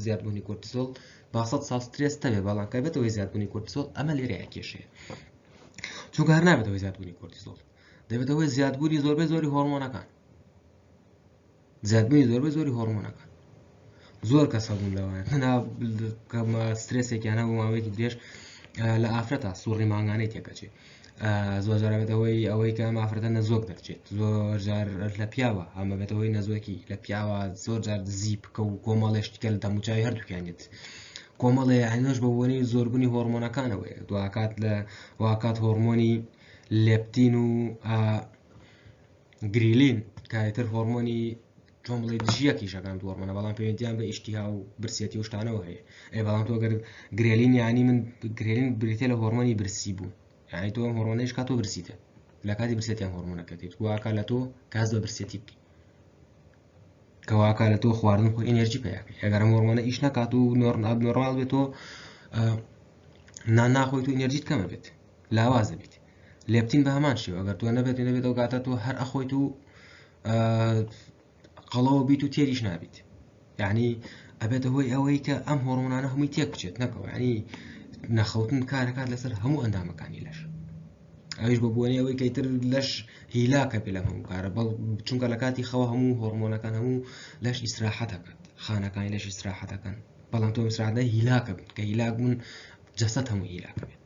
زیادبوونی کۆرتیزۆڵ با 100 ساڵ سترێس تەبێ، بەڵام کە بێتە هۆی زیادبوونی کۆرتیزۆڵ ئەمە لێرەیە کێشەیە، چونکە هەر نابێتە هۆی زیادبوونی کۆرتیزۆڵ، دەبێتە هۆی زیادبوونی زۆربەی زۆری هۆرمۆنەکان، زیادبوونی زۆربەی زۆری هۆرمۆنەکان. زۆر کەس هەبوون لەوانە تەنها کە سترێسێکیان هەبوو ماوەیەکی درێژ لە ئافرەتە سوڕی مانگانەی تێکەچێت، زۆر جار بێتە هۆی ئەوەی کە ئەم ئافرەتە نەزۆک دەرچێت، زۆر جار لە پیاوە ئەمە بێتە هۆی نەزۆکی لە پیاوە، زۆر جار دزی بکە و کۆمەڵێ شتیکە لە دەموچاوی هەردووکیان دێت، کۆمەڵێ ئەنەش بە بۆنەی زۆربوونی هۆرمۆنەکانەوەیە. دواکات لە واکات هۆرمۆنی لێپتین و گریلین کە ئیتر هۆرمۆنی چۆن بڵێ دژیەکیشەکان دوو هۆرمۆنە، بەڵام پەیوەندیان بە ئیشتیها و برسێتی و شتانەوە هەیە. ئەی بەڵام تۆ گەر گرێلین یعنی من گرێلین بریتە لە هۆرمۆنی برسی بوون، یعنی تۆ ئەم هۆرمۆنەیش کات تۆ برسیتە لە کاتی برسێتی ئەم هۆرمۆنەکە دێت واکا لە تۆ کاس بە برسێتی بکەی، کەواکا لە تۆ خواردن خۆی ئێنێرجی پەیاکەی. ئەگەر ئەم هۆرمۆنە ئیش نەکات و نۆرماڵ بێت تۆ نان ناخۆیت و ئێنێرجیت کەمە بێت، لاواز دەبیت. لێپتین بە هەمان شێوە ئەگەر تۆ نەبێت و نەبێت ئەو کاتە تۆ هەر ئەخۆیت و قەڵەوە بیت و تێریش نابیت، یعنی ئەبێتە هۆی ئەوەی کە ئەم هۆرمۆنانە هەمووی تێک بچێت نەکەوە، یعنی نەخەوتن کارەکات لەسەر هەموو ئەندامەکانی لەش، ئەویش بە بۆنەی ئەوەی کە ئیتر لەش هیلاکە بێ لەم هەموو کارە، بەڵ چونکە لە کاتی خەوە هەموو هۆرمۆنەکان هەموو لەش ئیسراحەت دەکات، خانەکانی لەش ئیسراحەت دەکەن، بەڵام تۆ ئیسراحەت هیلاکە بن، کە هیلاک بوون جەسەد هەموو هیلاکە بێت.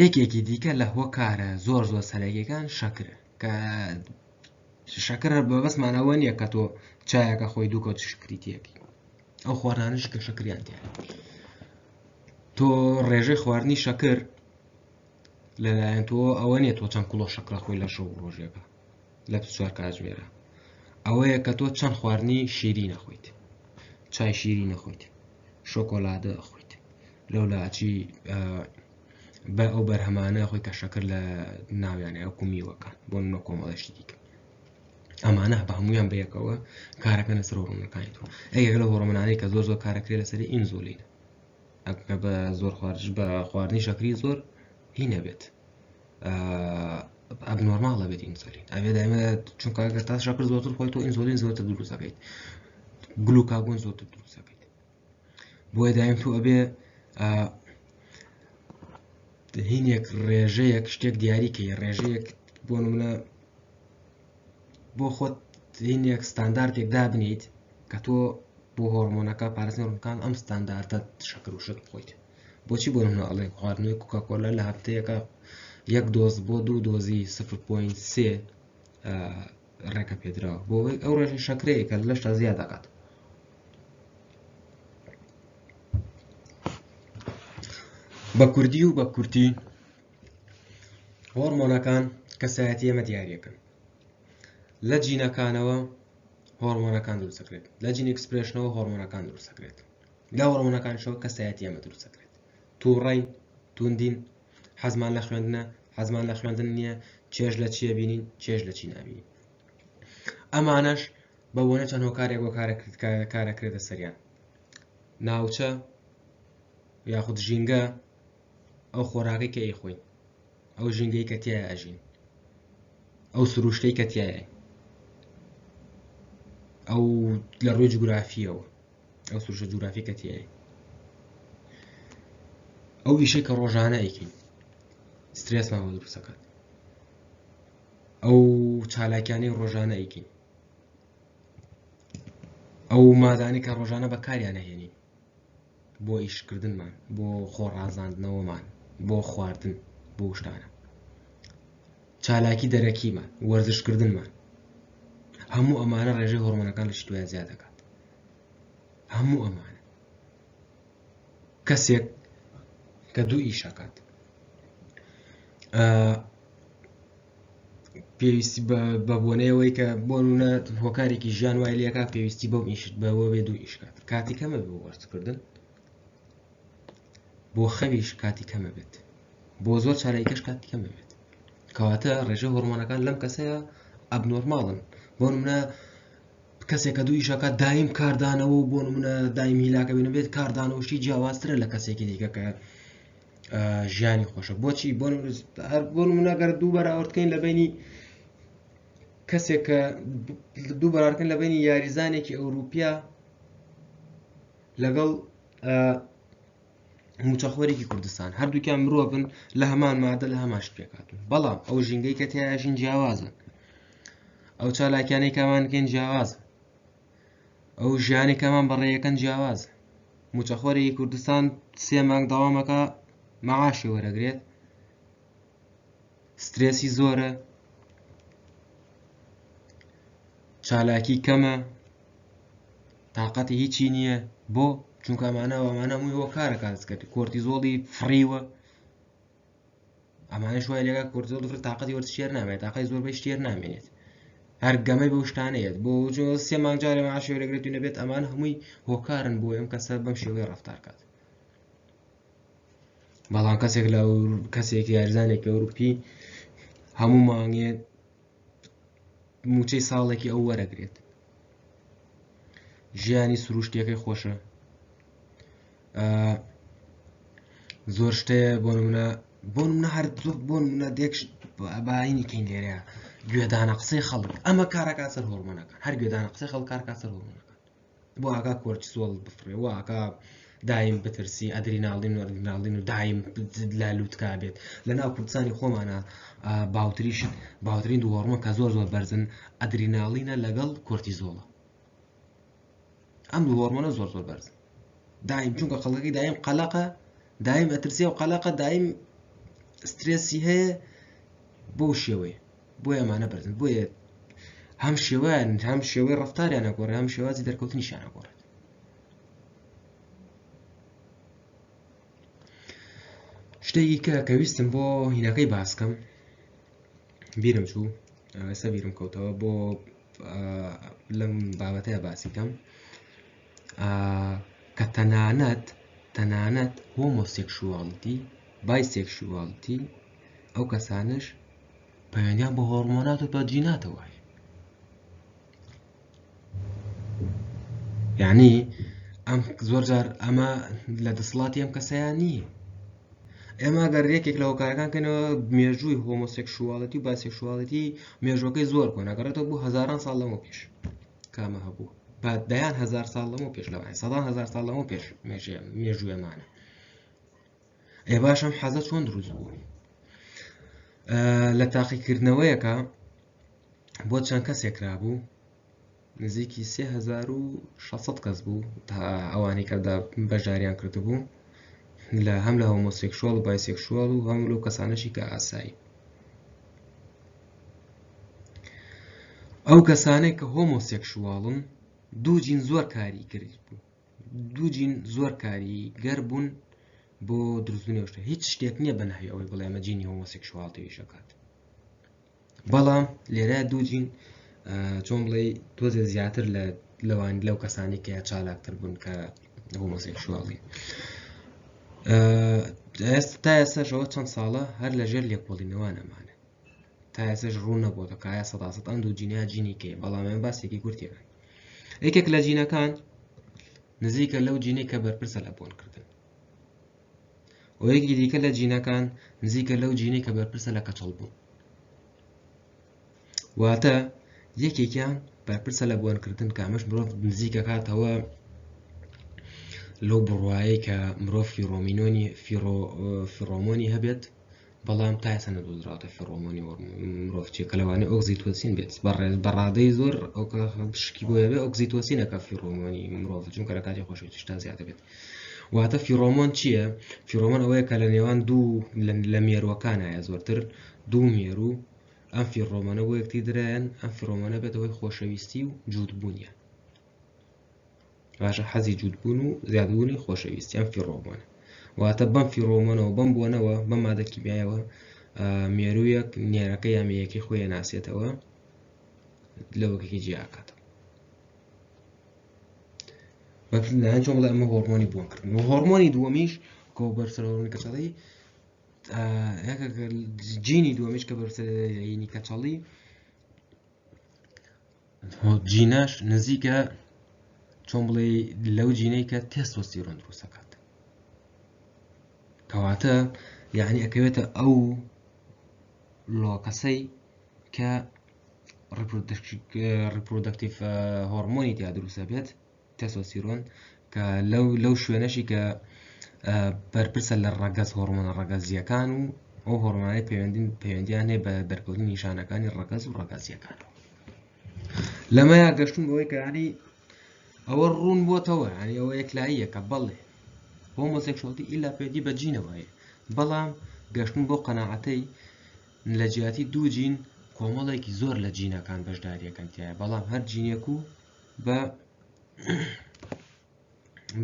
یەکێکی دیکە لە هۆکارە زۆر زۆر سەرەکیەکان شەکرە، کە شەکر بەبەستمان ئەوە نییە کە تۆ چایەکە خۆی دوو کەوت شکری تێکی، ئەو خواردنانەش کە شەکریان تێ، تۆ ڕێژەی خواردنی شەکر لەلایەن تۆ ئەوە نییە تۆ چەند کوڵۆ شەکرە خۆی لە شەو ڕۆژێکە لە 24 کاتژمێرە، ئەوەیە کە تۆ چەند خواردنی شیری نەخۆیت، چای شیری نەخۆیت، شۆکۆلادە خۆیت، لەولاچی بە ئەو بەرهەمانە خۆی کە شەکر لە ناویانە وەکو میوەکان بۆ نمونە کۆمەڵێ شتی دیکە، ئەمانە بە هەمویان بەیەکەوە کارەکەن لەسەر هۆرمۆنەکانی تۆ. یەکێک لەو هۆرمۆنانەی کە زۆر زۆر کارەکرێت لەسەری ئینزولین، ئەگەر بە زۆر خواردش بە خواردنی شەکری زۆر هی نەبێت، ئەبنۆرماڵ ئەبێت ئینسولین ئەبێ دایمە، چونکە ئەگەر تا شەکر زۆرتر خۆی تۆ ئینسولین زۆرتر دروست دەکەیت، گلوکاگۆن زۆرتر دروست دەکەیت، بۆیە دایم تۆ ئەبێ هینێک ڕێژەیەک شتێک دیاریکەی، ڕێژەیەک بۆ نمونە بۆ خۆت هینێک ستانداردێک دابنیت کە تۆ بۆ هۆرمۆنەکە پارێزگای هۆرمۆنەکان ئەم ستانداردە شەکر و شت بخۆیت. بۆچی بۆ نمونە ئەڵێ خواردنەوەی کوکاکۆلا لە هەفتەیەکە یەک دۆز بۆ دوو دۆزی 0.3 ڕێکە پێدراوە، بۆ ئەوەی ئەو ڕێژەی شەکرەیە کە لەشتا زیاد دەکات. بە کوردی و بە کورتی هۆرمۆنەکان کەسایەتی ئێمە دیاریەکەن. لە جینەکانەوە هۆرمۆنەکان دروست دەکرێت، لە جین ئێکسپرێشنەوە هۆرمۆنەکان دروست دەکرێت، لە هۆرمۆنەکانشەوە کەسایەتی ئێمە دروست دەکرێت. تووڕەین، توندین، حەزمان لە خوێندنە، حەزمان لە خوێندن نییە، چێژ لە چییە بینین، چێژ لە چی نابینین. ئەمانەش بە بۆنە چەند هۆکارێک بۆ کارەکرێتە سەریان. ناوچە یاخود ژینگە، ئەو خۆراکەی کە ئەیخۆین، ئەو ژینگەی کە تیایا ئەژین، ئەو سروشتەی کە تیایە، ئەو لە ڕووی جوگرافیەوە ئەو سروشتە جوگرافی کە تیایە، ئەو ئیشەی کە ڕۆژانە ئەیکەین سترێسمان بۆ دروست دەکات، ئەو چالاکیانەی ڕۆژانە ئەیکەین، ئەو مادانەی کە ڕۆژانە بەکاریان ئەهێنین بۆ ئیشکردنمان، بۆ خۆڕازاندنەوەمان، بۆ خواردن، بۆ شتانە، چالاکی دەرەکیمان، وەرزشکردنمان، هەموو ئەمانە ڕێژەی هۆرمۆنەکان لە شتویا زیاد دەکات. هەموو ئەمانە کەسێک کە دوو ئیشەکات پێویستی بە بۆنەیەوەی کە بۆ نمونە هۆکارێکی ژیان وای لێکا پێویستی بەو ئیشت بەوە بێ دوو ئیش کات، کاتی کەمە بۆ وەرزشکردن، بۆ خەویش کاتی کەمە بێت، بۆ زۆر چارەکەش کاتی کەمە بێت. کەواتە ڕێژەی هۆرمۆنەکان لەم کەسەیە ئەبنۆرماڵن. بۆ نمونە کەسێک کە دوو ئیشەکە دایم کاردانەوە و بۆ نمونە دایم هیلاکە بینە بێت کاردانەوە شتی جیاوازترە لە کەسێکی دیکە کە ژیانی خۆشە بۆچی بۆ هەر بۆ نمونە گەر دوو بەراوردکەین لە بینی کەسێک کە دوو بەراردکەن لە بینی یاریزانێکی ئەوروپیا لەگەڵ موچەخۆرێکی کوردستان هەردووکیان مرۆڤن لە هەمان مادە لە هەمان شت پێکهاتوون بەڵام ئەو ژینگەی کە تیاژین جیاوازە ئەو چالاکیانەی کامان کەین جیاوازە ئەو ژیانی کەمان بەڕێیەکەن جیاوازە موچەخۆرێکی کوردستان سێ مانگ داوامەکە معاشی وەرەگرێت سترێسی زۆرە چالاکی کەمە تاقەتی هیچی نییە بۆ چونکە ئەمانە ئەمانە هەمووی هۆکارە کارزکرد کۆرتیزۆڵی فڕیوە ئەمانەش وای لەگە کۆرتیزۆڵ فر تاقەتی وەرزشێر نامێت تاقەتی زۆربەی شتێر نامێنێت هەر گەمەی بەو شتانەیەت بۆ سێ مانگ جارێ معاشی وەرەگرێت و نەبێت ئەمان هەمووی هۆکارن بۆ ئەم کەسە بەم شێوەیە ڕەفتار کات بەڵام کەسێک لە کەسێک یارزانێکی ئەوروپی هەموو مانگێ موچەی ساڵێکی ئەو وەرەگرێت ژیانی سروشتیەکەی خۆشە زۆر شتەیە بۆ نمونە بۆ نمونە هەر زۆر بۆ نمونە دێک باینی کەین لێرە گوێدانە قسەی خەڵک ئەمە کارەکە سەر هۆرمۆنەکان هەر گوێدانە قسەی خەڵک کارکە سەر هۆرمۆنەکان بۆ ئاگا کۆرتیسۆڵ بفڕێ و ئاگا دایم بترسی ئەدریناڵین و ئەدریناڵین و دایم لە لوتکا بێت لە ناو کوردستانی خۆمانە باوتریش باوترین دوو هۆرمۆن کە زۆر زۆر بەرزن ئەدریناڵینە لەگەڵ کۆرتیزۆڵە ئەم دوو هۆرمۆنە زۆر زۆر بەرزن دایم چونکە خەڵکی دایم قەلەقە دایم ئەترسێ و قەلەقە دایم سترێسی هەیە بەو شێوەیە بۆیە ئەمانە بەرزن بۆیە هەم شێوەیان هەم شێوەی ڕفتاریان ئەگۆڕێ هەم شێوازی دەرکەوتنیشیان ئەگۆڕێت شتێکی کە کە ویستم بۆ هینەکەی باسکەم بیرم چوو ئێستا بیرم کەوتەوە بۆ لەم بابەتەیە باسی کەم کە تەنانەت تەنانەت هۆمۆسێکشواڵتی بایسێکشواڵتی ئەو کەسانش پەیوەندیان بە هۆڕمۆنات و بە جیناتەوە هەیە یعنی ئەم زۆر جار ئەمە لە دەسەڵاتی ئەم کەسەیان نییە ئێمە گەر یەکێک لە هۆکارەکان کەنەوە مێژووی هۆمۆسێکشواڵەتی و باسێکشواڵەتی مێژوەکەی زۆر کۆن ئەگەڕێتەوە بۆ هەزاران ساڵ لەمە پێش کامە هەبوو بە دەیان هەزار ساڵ لەمە پێش لەوانە سەدان هەزار ساڵ لەمە پێش مێژوویەمانە ئێ باش ئەم حەزە چۆن دروست بوو لە تاقیکردنەوەیەکە بۆ چەند کەسێک کرابوو نزیکی 3600 کەس بوو تا ئەوانەی کە بەشداریان کردبوو لە هەم لە هۆمۆسێکشوال و بایسێکشوال و هەم لەو کەسانەشی کە ئاسایی ئەو کەسانێک کە هۆمۆسێکشواڵن دوو جین زۆر کاری کرد بوو دوو جین زۆر کاریگەر بوون بۆ دروستبوونی ئەو شتە هیچ شتێک نییە بە ناوی ئەوەی بڵێ ئەمە جینی هۆمۆسێکشواڵتی ئیشەکات بەڵام لێرە دوو جین چۆن بڵێ تۆزێ زیاتر لە لەوان لەو کەسانی کە چالاکتر بوون کە هۆمۆسێکشواڵی ئێستا تا ئێستاشەوە چەند ساڵە هەر لەژێر لێکۆڵینەوە نەمانە تا ئێستاش ڕوون نەبووەتە کە ئایا سەداسەد ئەم دوو جینە جینی کێ بەڵام ئێمە باسێکی کورتێکە یەکێک لە جینەکان نزیکە لەو جینەی کە بەرپرسە لە بۆنکردن و یەکی دیکە لە جینەکان نزیکە لەو جینەی کە بەرپرسە لە کەچەڵ بوون واتە یەکێکیان بەرپرسە لە بۆنکردن کە ئەمەش مرۆڤ نزیکەکاتەوە لەو بڕوایەی کە مرۆڤ فیرۆمینۆنی فیرۆمۆنی هەبێت بەڵام تا ئێستا نەدۆزراوەتە فێرۆمۆنی مرۆڤ چیە کە لەوانەیە ئۆکزیتۆسین بێت بە ڕادەی زۆر شکی بۆیە بێ ئۆکزیتۆسینەکە فیرۆمۆنی مرۆڤ چونکە لە کاتی خۆشەویستیشتا زیاتر بێت واتە فیرۆمۆن چییە فیرۆمۆن ئەوەیە کە لە نێوان دوو لە مێروەکانایە زۆرتر دوو مێرو ئەم فیرۆمۆنە بۆ یەکتری درایەن ئەم فیرۆمۆنە بێتە هۆی خۆشەویستی و جووتبوونیان باشە حەزی جووتبوون و زیادبوونی خۆشەویستی ئەم فیڕۆمۆنە واتە بەم فیڕۆمۆنەوە بەم بۆنەوە بەم مادە کیمیایەوە مێروویەک نێرەکە یا مێیەکەی خۆی ناسێتەوە لەوەکێکی جیاکاتەوە لایەن چۆن بڵێ ئەمە هۆرمۆنی بۆنکردن و هۆرمۆنی دووەمیش کۆ بەرسەر هۆرمۆنی کەچەڵی جینی دووەمیش کە بەرسەرینی کەچەڵی جینەش نزیکە چۆن بڵێ لەو جینەی کە تێستۆستیرۆن دروستەکات کەواتە یعنی ئەکەوێتە ئەو locus ەی کە reproductive هۆرمۆنی تیا دروستە بێت تێستۆستیرۆن کە لەو لەو شوێنەشی کە بەرپرسە لە ڕەگەز هۆرمۆنە ڕەگەزیەکان و ئەو هۆرمۆنانەی پەیوەندی پەیوەندیان هەیە بە دەرکەوتنی نیشانەکانی ڕەگەز و ڕەگەزیەکان لەمەیا گەشتون بەوەی کە ینی ئەوە ڕوون بۆتەوە ینی ئەوە یەکلاییە کە بەڵێ homosexuality ئیلا پەیوەندی بە جینەوە هەیە بەڵام گەشتون بۆ قەناعەتەی لە جیاتی دوو جین کۆمەڵێکی زۆر لە جینەکان بەشداریەکەن تایە بەڵام هەر جینێک و بە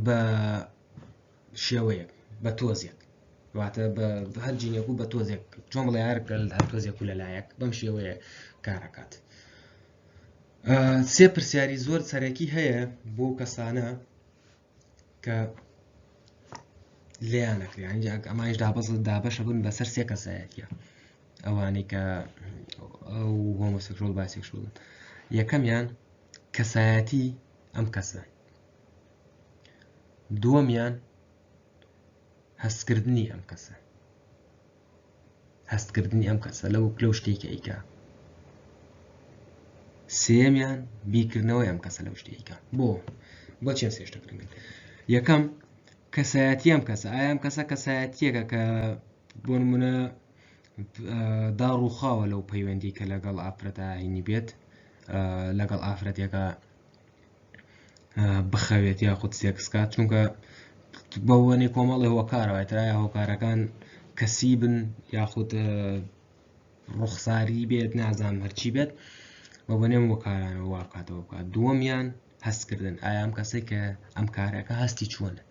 بە شێوەیەک بە تۆزێک واتە بە هەر جینێک و بە تۆزێک چۆن بڵێ هەر هەر تۆزێک و لەلایەک بەم شێوەیە کارەکات سێ پرسیاری زۆر سەرەکی هەیە بۆ کەسانە کە لێیان نەکرێ ئەمانش دابەز دابەشە بوون بەسەر سێ کەسایەتیە ئەوانەی کە ئەو homosexual bisexual ن یەکەمیان کەسایەتی ئەم کەسە دووەمیان هەستکردنی ئەم کەسە هەستکردنی ئەم کەسە لەو لەو شتێکی ئەیکا سێیەمیان بیرکردنەوەی ئەم کەسە لەو شتێکە بۆ بۆ چێن سێشتە گرنگن یەکەم کەسایەتی ئەم کەسە ئایا ئەم کەسە کەسایەتیەکە کە بۆ نمونە داڕووخاوە لەو پەیوەندی کە لەگەڵ ئافرەتە هینی بێت لەگەڵ ئافرەتێکە بخەوێت یاخود سێکس کات چونکە بەوەنی کۆمەڵی هۆکارەوە ترایە هۆکارەکان کەسی بن یاخود ڕوخساری بێت نازانم هەرچی بێت بە بەنێم هۆکارانەوە وا بکاتەوە بکات دووەمیان هەستکردن ئایا ئەم کەسێک کە ئەم کارەکە هەستی چۆنە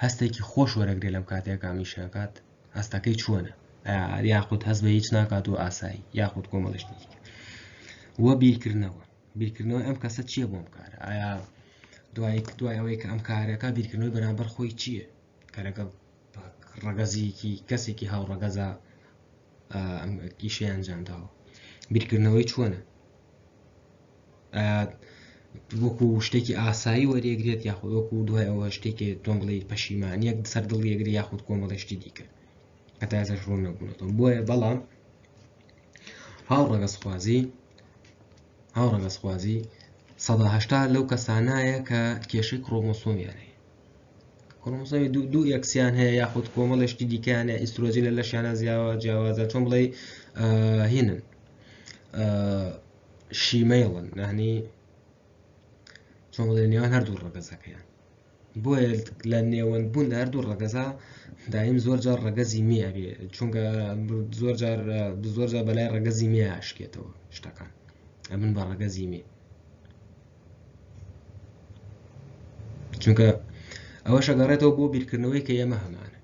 هەستێکی خۆش وەرەگرێ لەم کاتێک ئەمیشەکات هەستەکەی چۆنە یاخود هەست بە هیچ ناکات و ئاسایی یاخود کۆمەڵشتی دیکە وە بیرکردنەوە بیرکردنەوەی ئەم کەسە چییە بۆم کارە ئایا دوای دوای ئەوەی کە ئەم کارەکە بیرکردنەوەی بەرامبەر خۆی چییە کە لەگەڵ ڕەگەزیکی کەسێکی هاوڕەگەزە ئیشی ئەنجامداوە بیرکردنەوەی چۆنە وەکو شتێکی ئاسایی وەریەگرێت یاخود وەکو دوای ئەوە شتێکی تۆم بڵێ پەشیمانیەک سەر دڵیەگری یاخود کۆمەڵی شتی دیکە هەتا ئێستاش ڕوون نەبوونەتەوە بۆیە بەڵام هاوڕەگەزخوازی هاوڕەگەزخوازی 180 لەو کەسانایە کە کێشەی کرۆمۆسۆمیان هەیە کرۆمۆسۆمی دوو دوو X یان هەیە یاخود کۆمەڵێ شتی دیکەیان هەیە ئیسترۆجین لە لەشیانە زیاوە جیاوازە چۆن بڵێ هینن she-male ن یعنی چۆن بڵێ نێوان هەردوو ڕەگەزەکەیان بۆیە لە نێوەند بوون لە هەردوو ڕەگەزا دایم زۆر جار ڕەگەزی مێ ئەبێ چونکە زۆر جار زۆر جار بەلای ڕەگەزی مێ ئاشکێتەوە شتەکان ئەمن بە ڕەگەزی مێ چونکە ئەوەش ئەگەڕێتەوە بۆ بیرکردنەوەی کە ئێمە هەمانە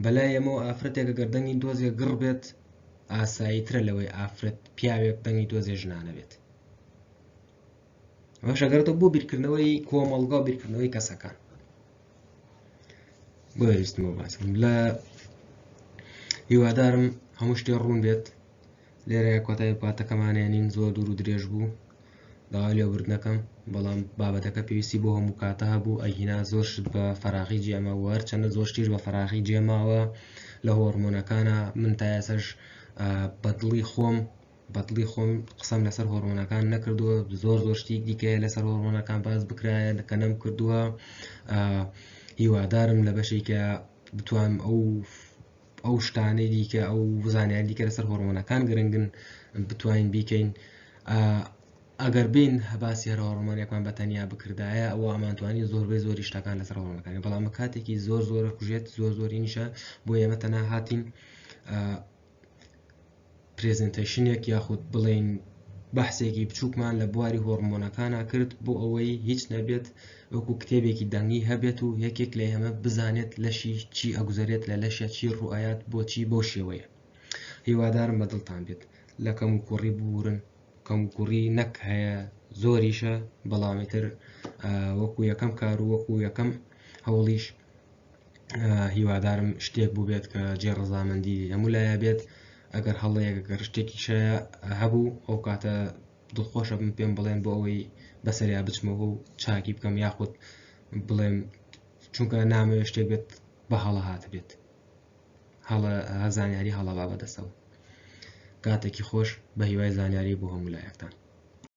بەلای ئێمەوە ئافرەتێک گەر دەنگی دۆزێ گڕ بێت ئاساییترە لەوەی ئافرەت پیاوێک دەنگی دۆزێ ژنانە بێت ئەمەش ئەگەڕێتەوە بۆ بیرکردنەوەی کۆمەڵگا و بیرکردنەوەی کەسەکان بۆیە ویستمەوە باسم لە هیوادارم هەموو شتێ ڕوون بێت لێرە کۆتایی پاتەکەمانێنین زۆر دوور و درێژ بوو داوای لێبوردنەکەم بەڵام بابەتەکە پێویستی بۆ هەموو کاتە هەبوو ئەگینا زۆر شت بە فەراغی جێمە وەرچەندە زۆر شتیش بە فەراغی جێماوە لە هۆرمۆنەکانە من تا ئێسش بەدڵی خۆم بەدڵی خۆم قسەم لەسەر هۆرمۆنەکان نەکردووە زۆر زۆر شتی دیکەیە لەسەر هۆرمۆنەکان باس بکرایە کە نەم کردووە هیوادارم لە بەشێکە بتوانم ئەو ئەو شتانەی دیکە ئەو زانیاری دیکە لەسەر هۆرمۆنەکان گرنگن بتوانین بیکەین ئەگەر بین باسی هەر هۆرمۆنێکمان بە تەنیا بکردایە ئەوە ئەمانتوانی زۆربەی زۆری شتەکان لەسەر هۆرمۆنەکانی بەڵام کاتێکی زۆر زۆر کوژێت زۆر زۆری نیشە بۆ ئێمە تەنها هاتین presentation ێک یاخود بڵێین بەحسێکی بچووکمان لە بواری هۆڕمۆنەکانا کرد بۆ ئەوەی هیچ نەبێت وەکو کتێبێکی دەنگی هەبێت و یەکێک لە ئێمە بزانێت لەشی چی ئەگوزەرێت لە لەشە چی ڕوئەیات بۆچی بەو شێوەیە هیوادارم بە دڵتان بێت لە کەم و کوڕی بورن کەم و کوڕی نەک هەیە زۆریشە بەڵامی تر وەکو یەکەم کار و وەکو یەکەم هەوڵیش هیوادارم شتێک بووبێت کە جێ ڕەزامەندی هەموو لایە بێت. ئەگەر هەڵەیەک گەر شتێکیش هەیە هەبوو ئەو کاتە دڵخۆشە بم پێم بڵێن بۆ ئەوەی بەسەریا بچمەوە و چاکی بکەم یاخود بڵێم چونکە نامەوێت شتێک بێت بە هەڵە هاتبێت هەڵە زانیاری هەڵە با بەدەستەوە کاتێکی خۆش بە هیوای زانیاری بۆ هەموو لایەکتان.